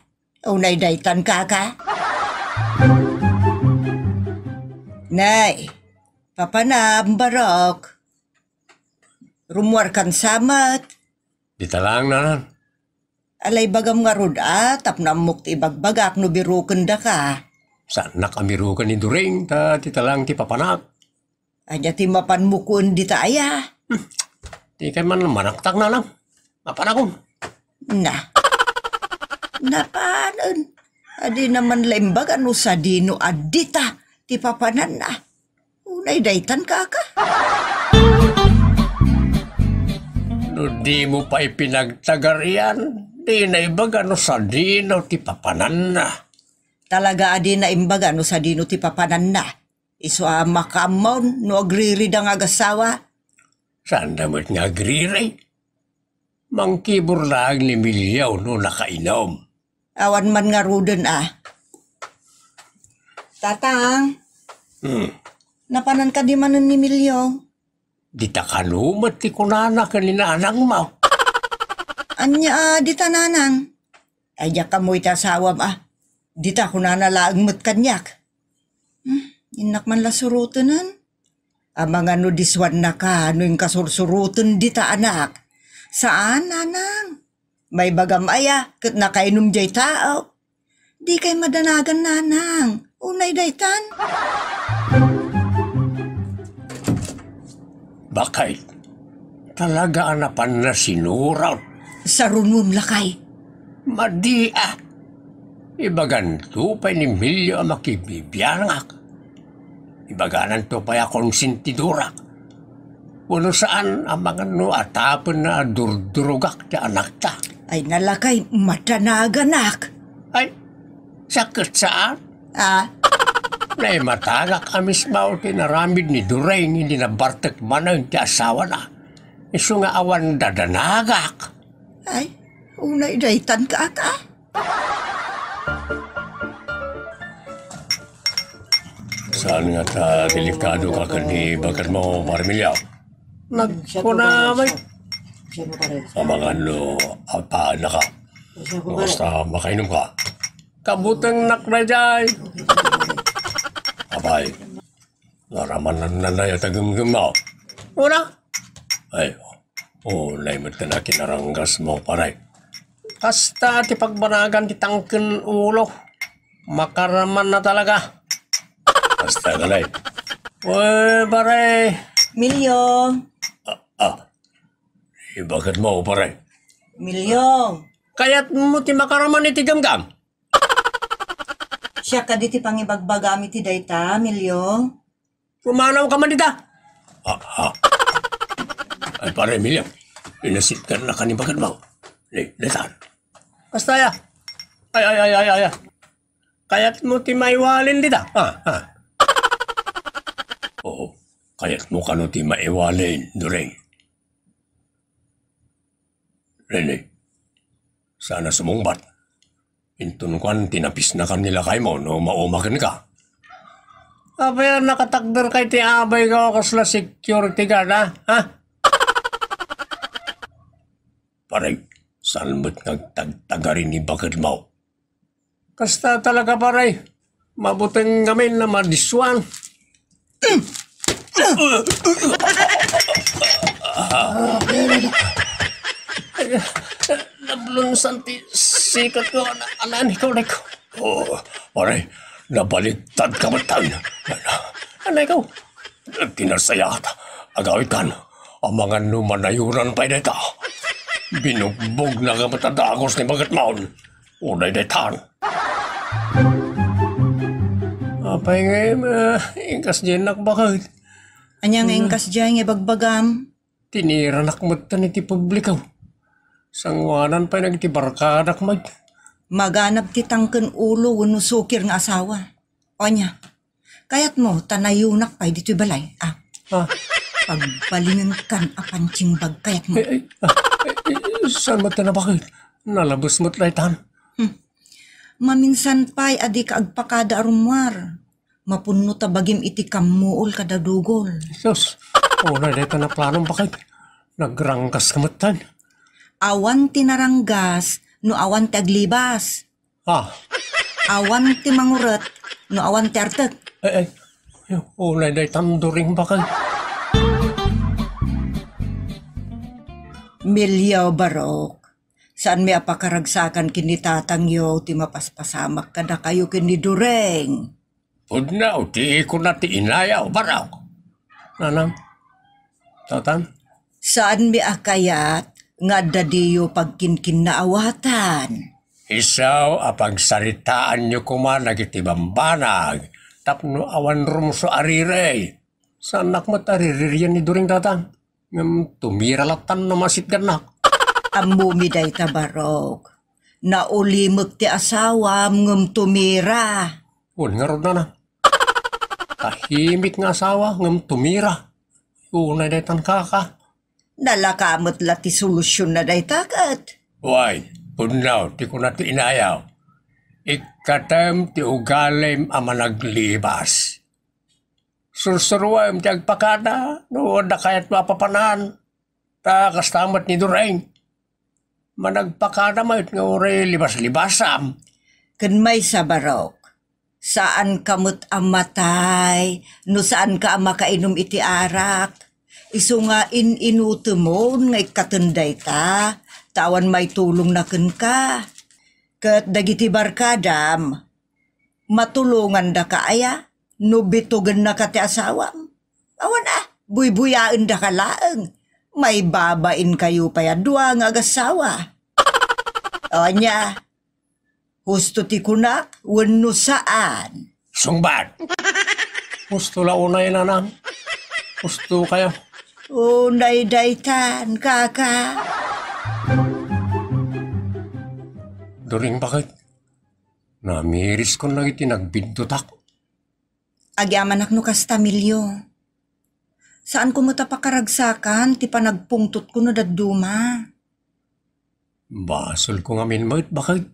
unay daytan, kaka? Nay, papanam, Barok. Rummuarkan sa met. Dita laeng, nanang. Ala, ibagam ngarud a, tapno ammok ti ibagbagak no birukendaka. Saannak a biruken ni During, ta dita laeng ti papanak. Ania ti mapanmo kuen dita aya? Hmm. Dikay man manaktak, nanang. Mapanakon. Na. Napanen. Adina man la imbaga no sadino a dita ti papananna. Unay daytan, kaka? No dimo pay pinagtagarian, dina ibaga no sadino ti papananna. Talaga a dina imbaga no sadino ti papananna. Isu a makaammo no agririda nga agassawa. Saanda met nga agriri. Mangkibor laeng ni Emilio no nakainom. Awan man ngaruden a. Tatang, Hmm. Napanan kadi manen ni Emilio? Dita kano met ti kunana ken ni nanangmo. Ania a dita, nanang? Ay, diak ammo iti asawam a. Dita kunana laeng met kaniak. Hmm, innak man la surotenen. Amangan no disuannaka no inkasursuroten dita, anak. Saan, nanang. Maibagam aya ket nakainom diay tao. Dikay madanagan, nanang. Unay daytan. Bakit? Talaga a napanna sinurot? Sarunom lakay. Madi a. Ibaganto pay ni Emilio a makibibiangak. Ibagananto pay a konsentidorak. Wenno saan a mangano a tapenna a durdurogak ti anakta. Ay, nalakay, madanaganak. Ay, sakit saan? Ah? Naimatagak a mismo ti naramid ni During idi nabartek manen ti asawana. Isu nga awan dadanagak. Ay, unay daytan, kaka? Saan nga ta delikado ka ken ni baketmo, Pare Emilio? Nagkuna met. Amangan no apaanna ka. Basta makainom ka. Kabutengnak daydiay. Apay, naramananna dayta gumgummo. Una? Ay, unay met ken a kinaranggasmo, pare. Kasta ti pagbanagan ti tangken ulo. Makaramanna talaga. Kasta, kalay. Uy, pare. Emilio. Ah, ah. Ibagad mo, pare. Emilio. Kayatmo ti makaraman iti gamgam? Siak kadi ti pangibagbagam iti dayta, Emilio. Pumanaw ka man dita. Ah, ah. Ay, pare Emilio, inasitgan na ka ni bagad mo. Ni, ni saan? Kasta ya. Ay, ay, ay, ay, ay, ay. Kayat mo ti maiwalin dita? Ah, ah. Oo, kayat mo kano ti maiwalin, During? Rene, sana sumungbat. Inton kuan, tinapisnakan ni lakaymo no mauma kenka. Apay a nakatakder kay ti abay ka o kasla security guard, ha? Ha? Pare, salmet nga agtagtagari ni baked mo. Kasta talaga, pare. Mabuteng ngamin na madiswan. Nablunsan ti sikat ko, ana-, anay ko, anay ko. Oh, pare, nabaliktad ka met tan. Anay ko. Ti nasayaat, agawidkan, amangan no manayuran pay dayta. Binugbog na ka met a dagus ni baked mo. Uray daytan. Apay nga, eh, inkasdiay nakbaket. Ania nga Hmm. inkasdiay nga ibagbagam? Tiniranak met tan iti publiko. Sanguanan pay nagiti barkadak met. Maganab ti tangken ulo wenno sukir nga asawa. Ania, kayatmo ta nayunak pay ditoy balay? Ah, Ah, pagbalingenkan a pansimbag kayatmo? Eh, eh, ah, eh, eh, saan met ta nabaket? Nalabes met daytan. Hmm. Maminsan pay a dika agpakada a rummuar. Mapunno ta bagim iti kammuol kada dugol. Sus, unay dayta naplanom, baket. Nagranggas ka metten. Awan ti naranggas no awan ti aglibas. Ah. Awan ti manguret no awan ti artek. Eh, eh. Unay daytan during, baket. Milyo, Barok. Saanmi a pakaragsakan ken ni tatangyo ti mapaspasamak kadakayo ken ni Dureng. Pudno ti ikuna ti inayo, Barok. Nanang, tatang? Saanmi a kayat nga adda diyo pagkinkinnaawatan. Isu a pagsaritaanyo koma dagiti bambanag tapno awan rummuar a rirey. Saannak met a riririan ni During, tatang. Ngem tumira lattan no masitgannak. Ammomi dayta, Barok. Naulimek ti asawam ngem tumira. Wen ngarud, nanang. Tahimik nga asawa ngem tumira. Unay daytan, kaka. Nalaka met la ti solusionna dayta ket. Wen, pudno ti kuna ti inayo. Ikkatem ti ugalim a managlibas. Sursuruem ti agpakada no adda kayatmo a papanan. Ta kasta met ni Dureng. Managpakada met nga uray libas-libasam. Ken maysa, Barok, saanka met a matay no saanka a makainom iti arak. Isu nga in-inutemon nga ikkaten dayta, ta awan maitulongna kenka. Ket dagiti barkadam, matulongandaka aya no bitugennaka ti asawam? Awan a, buybuyaendaka laeng. Maibabainkayo pay a dua nga agassawa. O ania, husto ti kunak wenno saan? Sungbat! Husto la unay, nanang. Husto kayo. Unay daytan, kaka. During, baket? Namiriskon dagiti nagbiddutak. Agyamanak no kasta, Milyo. Saanko met a pakaragsakan ti panagpungtotko no dadduma. Basolko ngamin met, baket.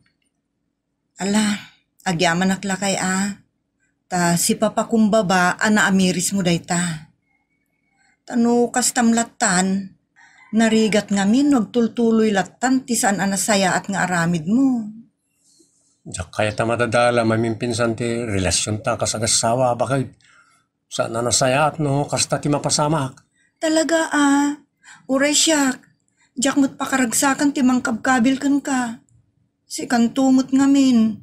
Ala, agyamanak lakay a. Ta sipapakumbaba a naamirismo dayta. Ta no kastam lattan, narigat ngamin no agtultuloy lattan ti saan a nasayaat nga aramidmo. Diak kayat a madadala mamimpinsan ti relasionta kas agassawa, baket. Saan a nasayaat no kasta ti mapasamak. Talaga a, uray siak, diak met pakaragsakan ti mangkabkabil kenka. Sikanto met ngamin.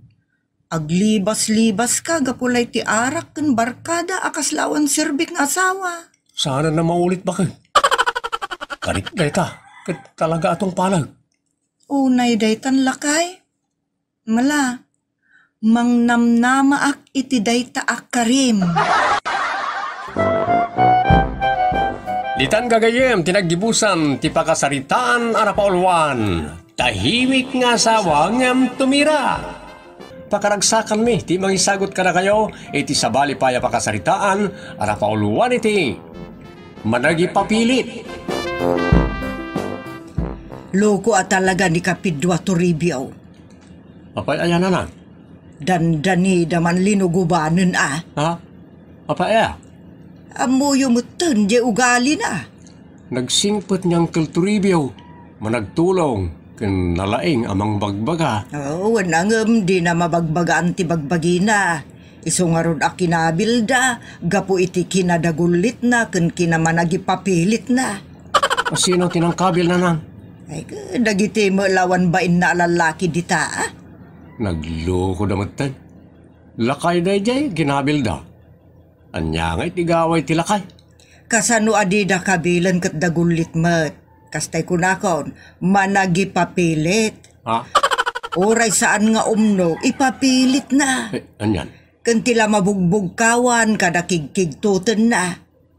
Aglibas-libaska gapu lay ti arak ken barkada a kasla awan serbik nga asawa. Saan a maulit, baket. Karik dayta, ket talaga a tungpalag. Unay daytan, lakay. Mala, mangnamnamaak iti dayta a karim. Ditan gagayyem ti naggibusan ti pakasaritaan a napauluan, Tahimik nga Asawa ngem Tumira. Pakaragsakanmi ti mangisagut kadakayo iti sabali pay a pakasaritaan a napauluan iti Managipapilit. Loko a talaga ni Kapidua Toribio. Apay aya, nanang? Dandanida man linugubanen a. Ha? Apay aya? Ammoyo metten diay ugalina. Nagsingpet ni Uncle Toribio, managtulong, ken nalaing a mangbagbaga. Oo, wen ngem dina mabagbagaan ti bagbagina. Isu ngarud a kinabilda gapu iti kinadagullitna ken kinamanagipapilitna. Asino ti nangkabil, nanang? Ay, dagiti met la awan bainna a lallaki dita, a? Naglukoda metten. Lakay daydiay kinabilda. Ania ngay ti gaway ti lakay? Kasano a dida kabilen ket dagullit met? Kastay kunakon, managipapilit. Ha? Uray saan nga umno, ipapilitna. Eh, anian? Ken ti la mabugbugkawan kada kigkigtotenna.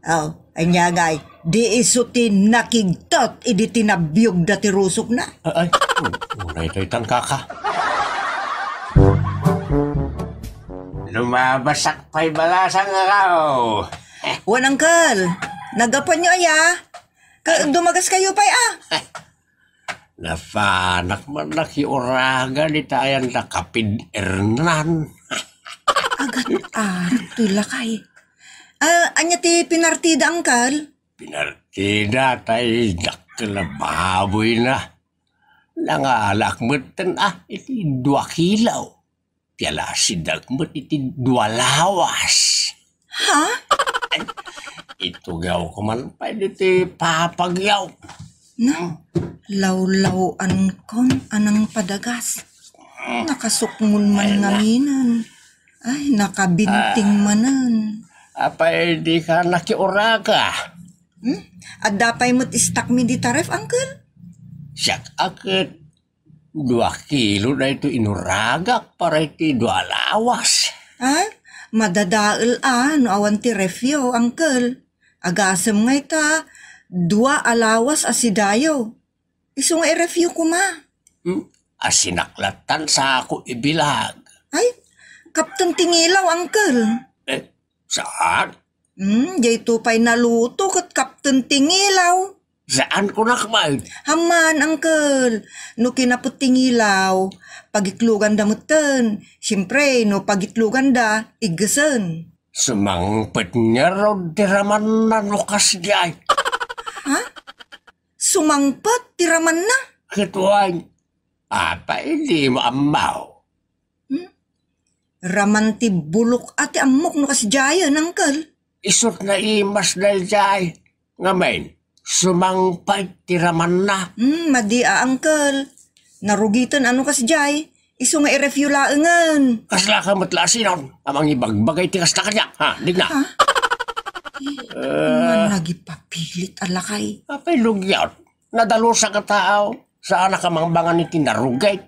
Aw, ania ngay, di isu ti nakigtot idi tinabiogda ti rusokna. Ay, ay, u-, unay daytan, kaka. Lumabasak pay balasang araw. Wen, Uncle. Naggapuanyo aya? Ka-, dumagaskayo pay, a? Napanak man nakiuragan ita ayan da Kapid Hernan. Agat-arat toy lakay. A, ania ti pinartida, Uncle? Pinartida tay dakkel a baboyna. Nangalaak metten, a, iti dua kilo. Pialasidak met iti dua lawas. Ha? Itugawko man pay ditoy papagyaw. Na, lawlaw-ankon a nangpadagas. Nakasukmon man ngaminen. Ay, nakabinting manen. Apay dika nakiuraga? Hmm? Adda pay met istakmi dita ref, Uncle? Siak a ket dua kilo daytoy inuragak para iti dua lawas. A? Madadael a no awan ti refyo, Uncle. Agasem nga ita, dua a lawas a sidayo. Isu nga irefyo koma. Hmm? Asinak lattan sako ibilag. Ay, kapten ti ngilaw, Uncle. Eh, saan? Hmm, dayto pay naluto ket kapten ti ngilaw. Saan kunak man? Amman, Uncle. No kinaput ti ngilaw, pagitloganda metten. Siempre, no pagitloganda, iggesen. Sumangpet ngarud ti ramanna no kasdiay. Ha? Sumangpet ti ramanna? Ket wen, apay dimo ammo? Hmm? Raman ti bulok a ti ammok no kasdiayen, Uncle. Isut naimas daydiay. Ngamin, sumangpet ti ramanna. Hmm, madi a, Uncle. Narugiten a no kasdiay. Isu nga irefyo laengen. Kasla ka met la asinon a mangibagbagay ti kasta kaniak, ha? Digna? Ha? Eh, nga nagipapilit a lakay. Apay lugiat. Nadalusak a tao. Saan a kamangbangan iti narugit.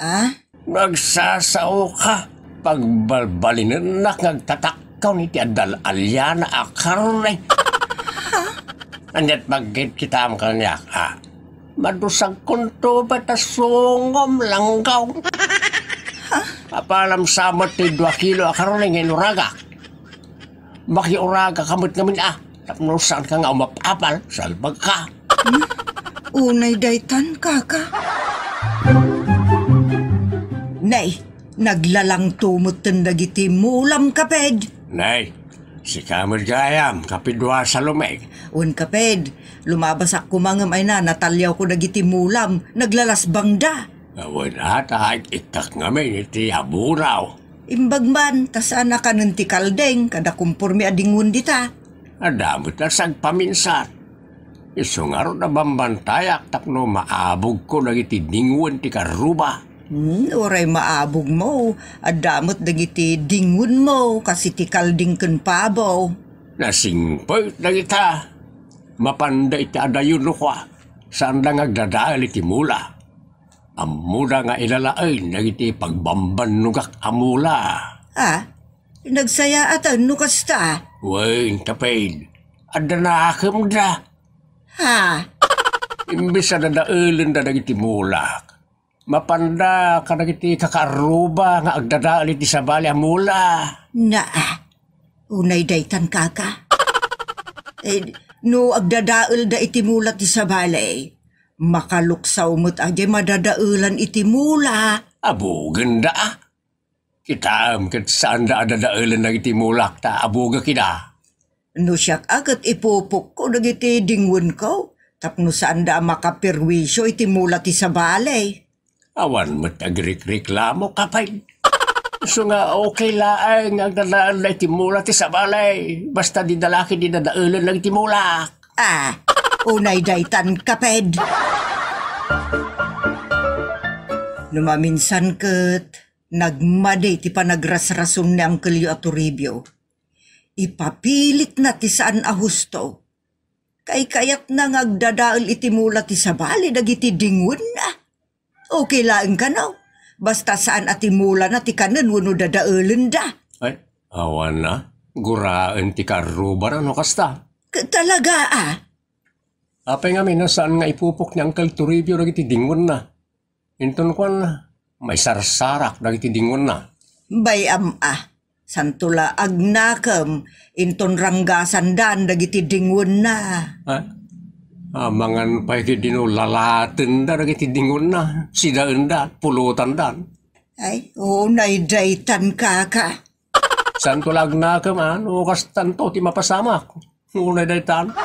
A? Nagsasaoka. Pagbalbalinennak nga agtatakkaw iti adda al-aliana a karne. Ha? Aniat pagkitkitam kaniak, a? Madusagkonto bet a sungom langgaw. Ha? Apalam sa met ti dua kilo a karne nga inuragak. Makiuragak ka met ngamin, a? Tapno saanka nga umap-apal, salbagka. Hmm? Unay daytan, kaka. Nay, naglalangto metten dagiti mulam, kaped. Nay, sika met gayam, kapidua Salome. Wen, kaped, lumabasak koma ngem ay na, nataliawko dagiti mulam, naglalasbangda. Awan ata, ittak ngamin iti abunaw. Imbag man, ta saan a kanen ti kalding, kada kumpormi a dingwen dita. Adda met a sagpaminsan. Isu ngarud a bambantayak tapno maabogko dagiti dingwen ti karruba. Hmm, uray maabogmo, adda met dagiti dingwenmo, kas iti kalding ken pabo. Nasingpet dagita. Mapanda iti adayon no kua, saanda nga agdadael iti mula. Ammoda nga ilalaen dagiti pagbambannogak a mula. A? Nagsayaatan no kasta? Wen, kaped. Adda nakemda. Ha? Imbes a dadaelenda dagiti mulak, mapanda kadagiti kakaarruba nga agdadael iti sabali a mula. Naa, unay daytan, kaka. Eh, no agdadaelda iti mula ti sabali, makaluksaw met a diay madadaelan iti mula. Abugenda, a. Kitaem ket saanda a dadaelen dagiti mulak ta abugek ida. No siak a ket ipupokko dagiti dingwenko tapno saanda a makaperwisyo iti mula ti sabali. Awan met agrikreklamo, kaped. Isu nga okay laeng nga agdadaelda iti mula ti sabali, basta dida la ketdi dadaelen dagiti mulak. A, unay daytan, kaped. No maminsan ket, nagmadi ti panagrasrasonmi, Angkelyo a Toribio. Ipapilitna ti saan a husto. Kaykayatna nga agdadael iti mula ti sabali dagiti dingwenna. Okay laeng kano. Basta saan a ti mulana ti kanen wenno dadaelenda. Ay, awan a. Guraen ti karrubana no kasta. K-, talaga, a? Apay ngamin a saan nga ipupok ni Angkel Toribio dagiti dingwenna? Inton kuan, maisarsarak dagiti dingwenna. Bay-am a, Santo la agnakem inton ranggasandan dagiti dingwenna. Ah, amangan pay ketdino lalatenda dagiti dingwenna, sidaenda, pulotandan. Ay, unay daytan, kaka. Santo la agnakem, a, no kastanto ti mapasamak. Unay daytan.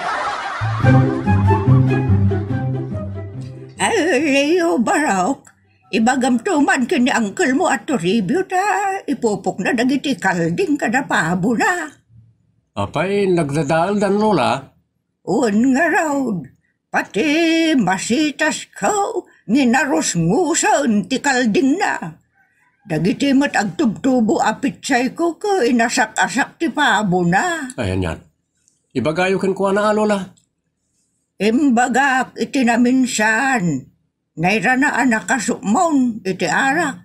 Ay, Leo Barok, ibagamto man ken ni angkelmo a Toribio ta ipupokna dagiti kalding kada pabona. Apay, nagdadaeldan, Lola? Wen ngarud, pati masitas ko nga inarusngusen ti kaldingna. Dagiti met agtubtubo a pitsayko ket inasak-asak ti pabona. Ay, anian. Ibagayo kenkuana, a, Lola. Imbagak iti naminsan, nairana a nakasukmon iti arak.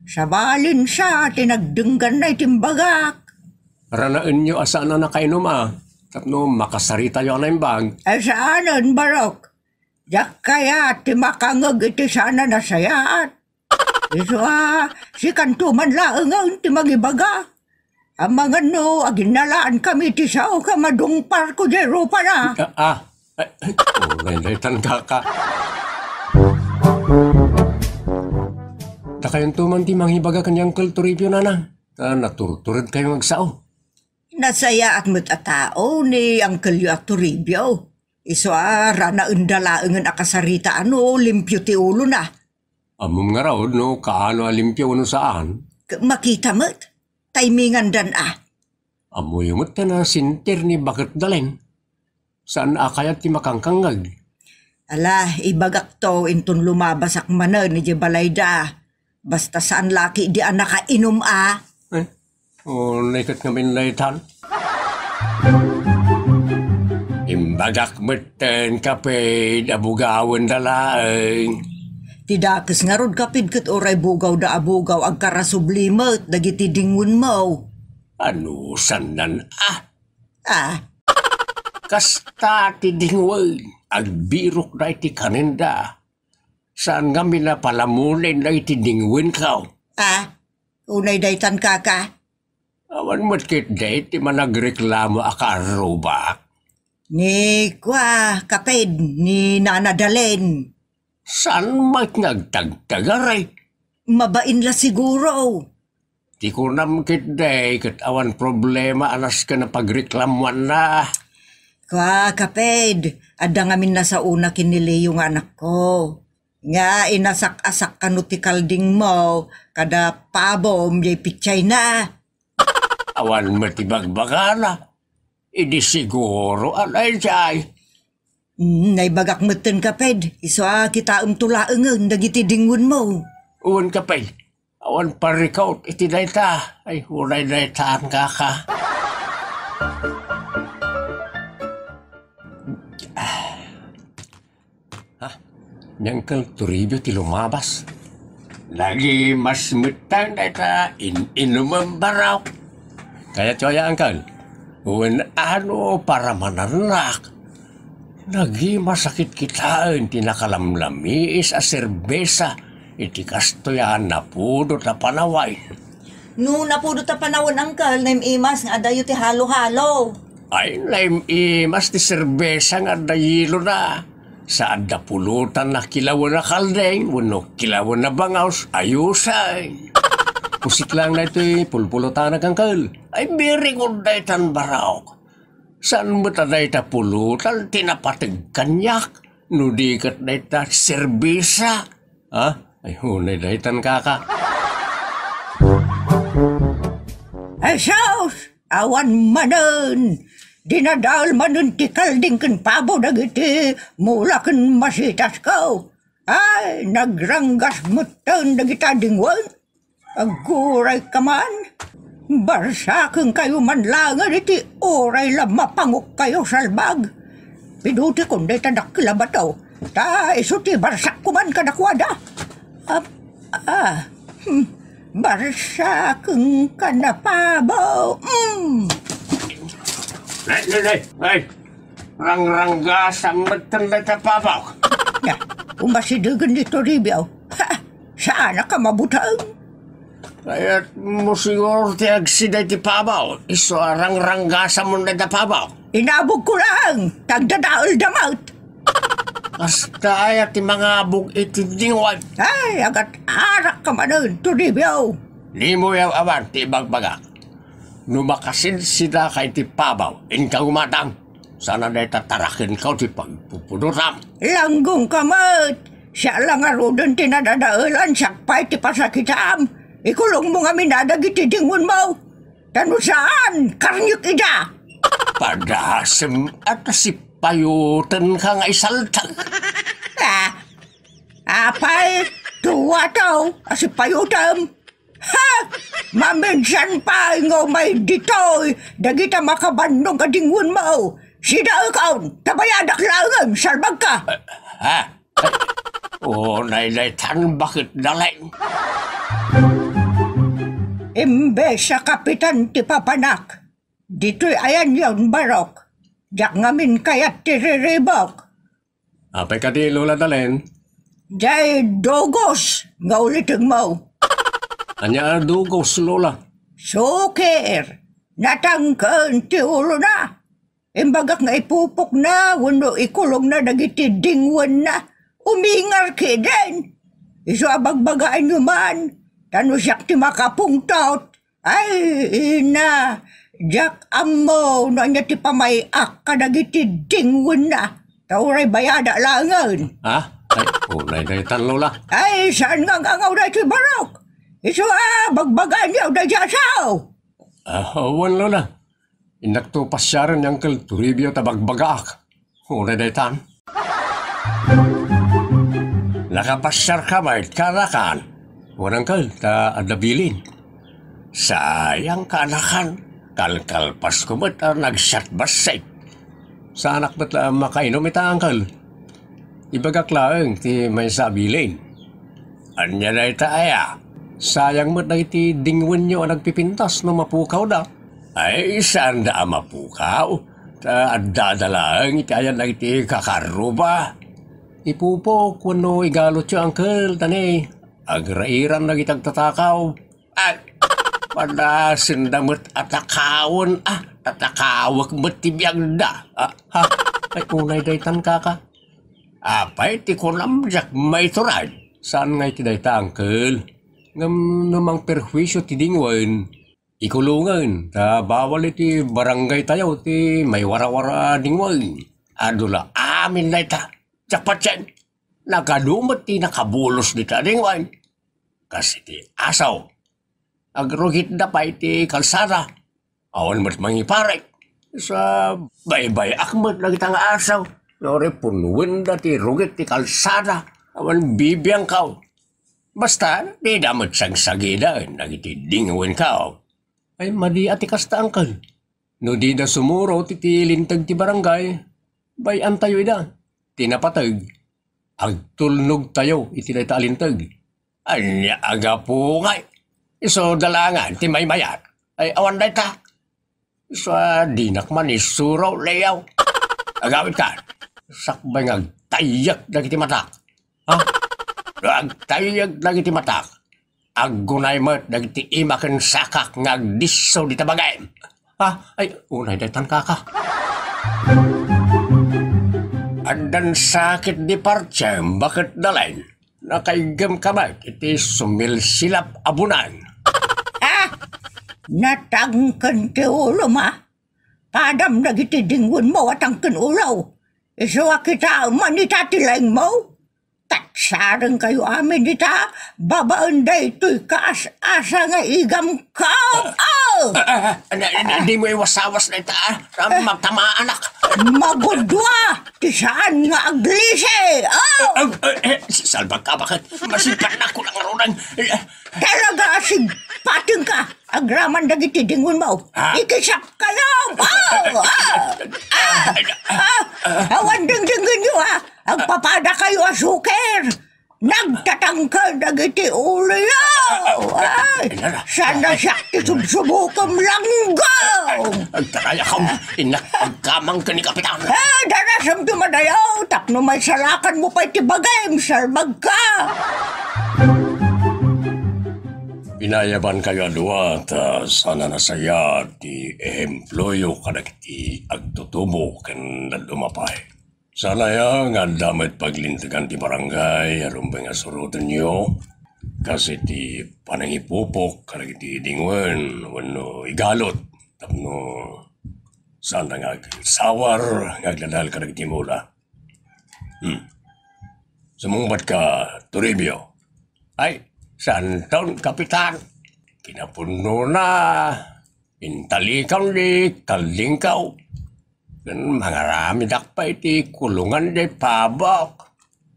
Sabalinsa ti nagdengganna iti imbagak. Ranaenyo a saan a nakainom, a, tapno makasaritayo a naimbag. Ay, saanen, Barok. Diak kayat ti makangeg iti saan a nasayaat. Isu a, sikanto man laengen ti mangibaga. Amangan no aginnalaankami iti sao ket madungparko diay rupana. Ah, ah. Ay, ay, unay daytan, kaka. Dakayonto man ti mangibaga ken ni Uncle Toribio, nana. Ta naturturedkayo nga agsao. Nasayaat met a tao ni Uncle-yo a Toribio. Isu a, ranaenda laengen a kasaritaan no limpio ti ulona. Ammom ngarud no kaano a limpio wenno saan? Ket makita met, taymingandan a. Ammoyo met ta nasinter ni Baket Dalen. Saan a kayat ti makangkangngeg. Ala, ibagakto inton lumabasak manen idiay balayda. Basta saan la ketdi a nakainom a. Eh, unay ket ngamin daytan. Imbagak metten, kaped, a bugawenda laeng. Ti dakes ngarud, kaped, ket uray bugawda a bugaw, agkarasubli met dagiti dingwenmo. Anusannan a? Ah. Kasta ti dingwen, agbirokda iti kanenda. Saan ngamin a palamunen dagiti dingwenko. Ah, unay daytan, kaka. Awan met ketdi ti managreklamo a kaarrubak. Ni kua, kaped, ni Nana Dalen. Saan met nga agtagtagari? Mabain la siguro. Ti kunam ketdi ket awan problema a nasken a pagreklamuanna. Kua, kaped, adda ngamin nasaona ken ni Leo nga anakko. Nga inasak-asak kano ti kaldingmo kada pabom diay pitsayna. Awan met ibagbagana. Idi siguro a daydiay. Mm, naibagak metten, kaped, isu a kitaemto laengen dagiti dingwenmo. Wen, kaped, awan parikot iti dayta. Ay, unay daytan, kaka. Ha? Ni Uncle Toribio ti lumabas. Nagimas metten dayta in-inumem, Barok. Kayatyo aya, Uncle? Wen, ano, paramanannak. Nagimas a kitkitaen ti nakalamlamiis a serbesa iti kastoy a napudot a panawen. No napudot a panawen, Uncle, naim-imas nga adayo ti halo-halo. Ay, naim-imas ti serbesa nga adda yelona. Sa adda pulotan a kilawen a kalding wenno kilawen a bangaws, ayusen. Pusik lang daytoy pulpulotanak, Uncle. Ay, very good daytan, Barok. Saan met a dayta pulotan ti napateg kaniak, no di ket dayta serbesa? Ha? Ay, unay daytan, kaka. Ay, sus! Awan manen! Dinadael manen ti kalding ken pabo dagiti mula ken masitasko. Ay, nagranggas metten dagita dingwen. Aguray ka man. Barsaken kayo man laengen iti uray la mapangok kayo, salbag. Pidutikon dayta dakkel a bato, ta isu ti barsakko man kadakuada. Ah, ah, hmm, barsaken ka na, pabo. Hmm. Nay, nay, nay, nay. Rangranggasam metten dayta, pabo. Ya, umasidegen ni Toribio. Ha, saan a ka mabuteng? Kayatmo siguro ti agsida iti pabaw, isu a rangranggasamon dayta pabaw. Inabogko laeng, ta agdadaelda met. Kasta aya ti mangabog iti dingwen? Ay, agat-arakka manen, Toribio. Dimo yaw-awan ti ibagbagak. No makasinsidaka iti pabaw, inka gumatang. Sana dayta tarakenko ti pagpupudotam. Langgongka met. Siak la ngaruden ti nadadaelan, siak pay ti pasakitam. Ikulongmo ngamin dagiti dingwenmo. Ta no saan, karniek ida. Padasem a ta sipayotenka nga isaltag. Ah, apay, tuwataw a sipayotem. Ha! Maminsan pay nga umay ditoy dagita makabannog a dingwenmo. Sidaekon, ta bayadak laengen, salbagka. Eh, ha? Ay, unay daytan, baket Daleng. Imbes a kapitan ti papanak, ditoy ayanyon, Barok. Diak ngamin kayat ti riribok. Apay kadi, Lola Daleng? Jay dugos nga ulitengmo. Ania a dugos, Lola? Sukir. Natangken ti ulona. Imbagak nga ipupokna wenno ikulongna dagiti dingwenna. Umingar kiden. Isu a bagbagaenyo man, ta no siak ti makapungtot, ay, ina, diak ammo no ania ti pamay-ak kadagiti dingwenna, ta uray bayadak laengen. Ha? Ay, unay daytan, Lola. Ay, saan nga angangaw daytoy, Barok? Isu a bagbagaenyo daydiay a sao? Ah, wen, Lola. Innakto pasiaren ni Uncle Toribio ta bagbagaak. Unay daytan. Nakapasiarka met kanakan? Wen, Uncle, ta adda bilin. Sayang kanakan. Kalkalpasko met a nagsiatbassit. Saanak met la a makainom ita, Uncle. Ibagak laeng ti maysa a bilin. Ania dayta aya? Sayang met dagiti dingwenyo a nagpipintas no mapukawda. Ay, saanda a mapukaw, ta addada laeng iti ayan dagiti kakarruba. Ipupok wenno igalutyo, Uncle, ta ne, agrairan dagiti agtatakaw. Ay, padasenda met a takawen, a, tatakawek met ti biagda. Ah, ha? Ay, unay daytan, kaka. Apay ti kunam, diak maituray? Saan nga iti dayta, Uncle. Ngem no mangperhuisio ti dingwen, ikulongen, ta bawal iti barangaytayo ti maiwarawara a dingwen. Adu la amin dayta. Diak patien. Nagadu met ti nakabulos dita dingwen. Kas iti asaw. Agrugitda pay ti kalsada. Awan met mangiparit. Sa baybay-ak met dagita nga asaw. Nuri, punwenda ti rugit ti kalsada. Awan bibiangkaw. Basta, dida met sagsagiden dagiti dingwenkaw. Ay, madi a ti kasta, Uncle. No dida sumurot iti linteg ti barangay, bay-antayo ida. Ti napateg, agtulnogtayo iti dayta a linteg. Ania a gapu ngay? Isu dalangan ti maymayat. Ay, awan dayta. Isu a dinak man isuro, Leo. Agawidka. Sakbay nga agtayyek dagiti matak. Ha? No agtayyek dagiti matak, aggunay met dagiti ima ken sakak nga agdisso dita bagim. Ha? Ay, unay daytan, kaka. Addan sakit di partem, baket Daleng. Nakaiggem ka met iti sumilsilap a bunan. Ah! Natangken ti ulom, a? Padam dagiti dingwenmo a tangken ulo. Isu a kitaem man ita ti laingmo. Tatsarengkayo amin ita babaen daytoy kaas-asa nga igamko. Ah! Ah, ah, ah, na, na, dimo iwasawas dayta, ah. Ram-, matamaanak. Magudua ti saan nga aglisi. Ah! Ah, ah, eh, salbagka, baket? Masipatnak ko lang, Rodang. Eh, Talaga a sigpatengka, agraman dagiti dingwenmo. Ah. Ikisapkayo! Ah! Ah! Ah! Ah! Awan dingdingenyo, a? Agpapadakayo a suker! Nagtatangkal dagiti uloyo! Ay! Sana siak ti subsubokem, langgong! Agtarayakam, innak agkamang ken ni Kapitan. Ah, darasem ti madayaw, tapno maisalakanmo pay ti bagim, salbagka! Pinayabankayo a dua ta saan a nasayaat ti ehemployo kadagiti agtutubo ken dadduma pay. Saan aya nga adda met paglintegan ti barangay a rumbeng a surotenyo, kas iti panangipupok kadagiti idingwen wenno igalut tapno saan nga agsawar nga agdadal kadagiti mula. Hmm. Sumungbat ka, Toribio. Ay, santon, Kapitan. Kinapudnona, intalikaw ni kaldingkaw. Ken mangaramidak pay ti kulungan di pabok.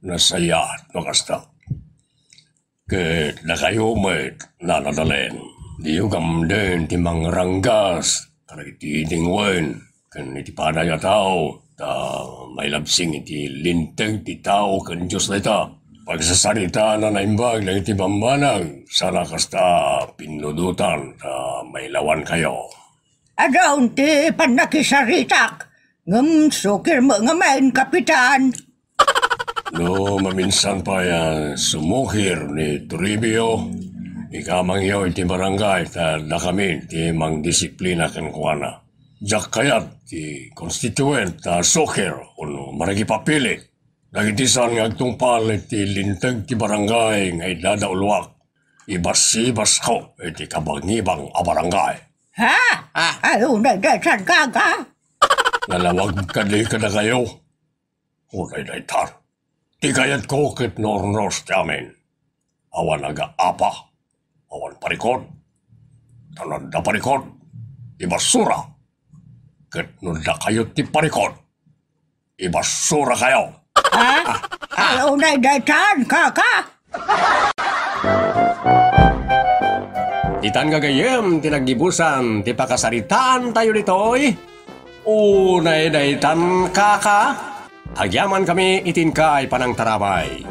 Nasayaat no kasta. Ket dakayo met, Nanadalen, diyo gamden ti mangranggas kadagiti idingwen ken iti panay a tao, ta mailabsing iti linteg ti tao ken Dios dayta. Pagsasaritaan a naimbag dagiti bambanag, saan a kasta pinnudotan ta mailawankayo. Adun ti pannakisaritak, ngem sukir met ngamin, Kapitan. No maminsan pay a sumukir ni Toribio, ikamangyo iti barangay ta dakami ti mangdisiplina kenkuana. Diak kayat ti konstituent a sukir wenno maragipapili. Dagiti saan nga agtungpal iti linteg ti barangay nga idadauluak, ibasibasko iti kabangibang a barangay. Ha? Ah. Ay, unay daytan, kaka. Nalawag kadi kadakayo. Unay daytan. Ti kayatko ket no urnos ti amin. Awan aga-apa, awan parikot. Ta no adda parikot, ibasura. Ket no dakayo ti parikot, ibasurakayo. Ha? Ay, unay daytan, kaka. Ditan gagayyem ti naggibusan ti pakasaritaantayo ditoy. Unay daytan, kaka. Agyamankami iti inkay panangtarabay.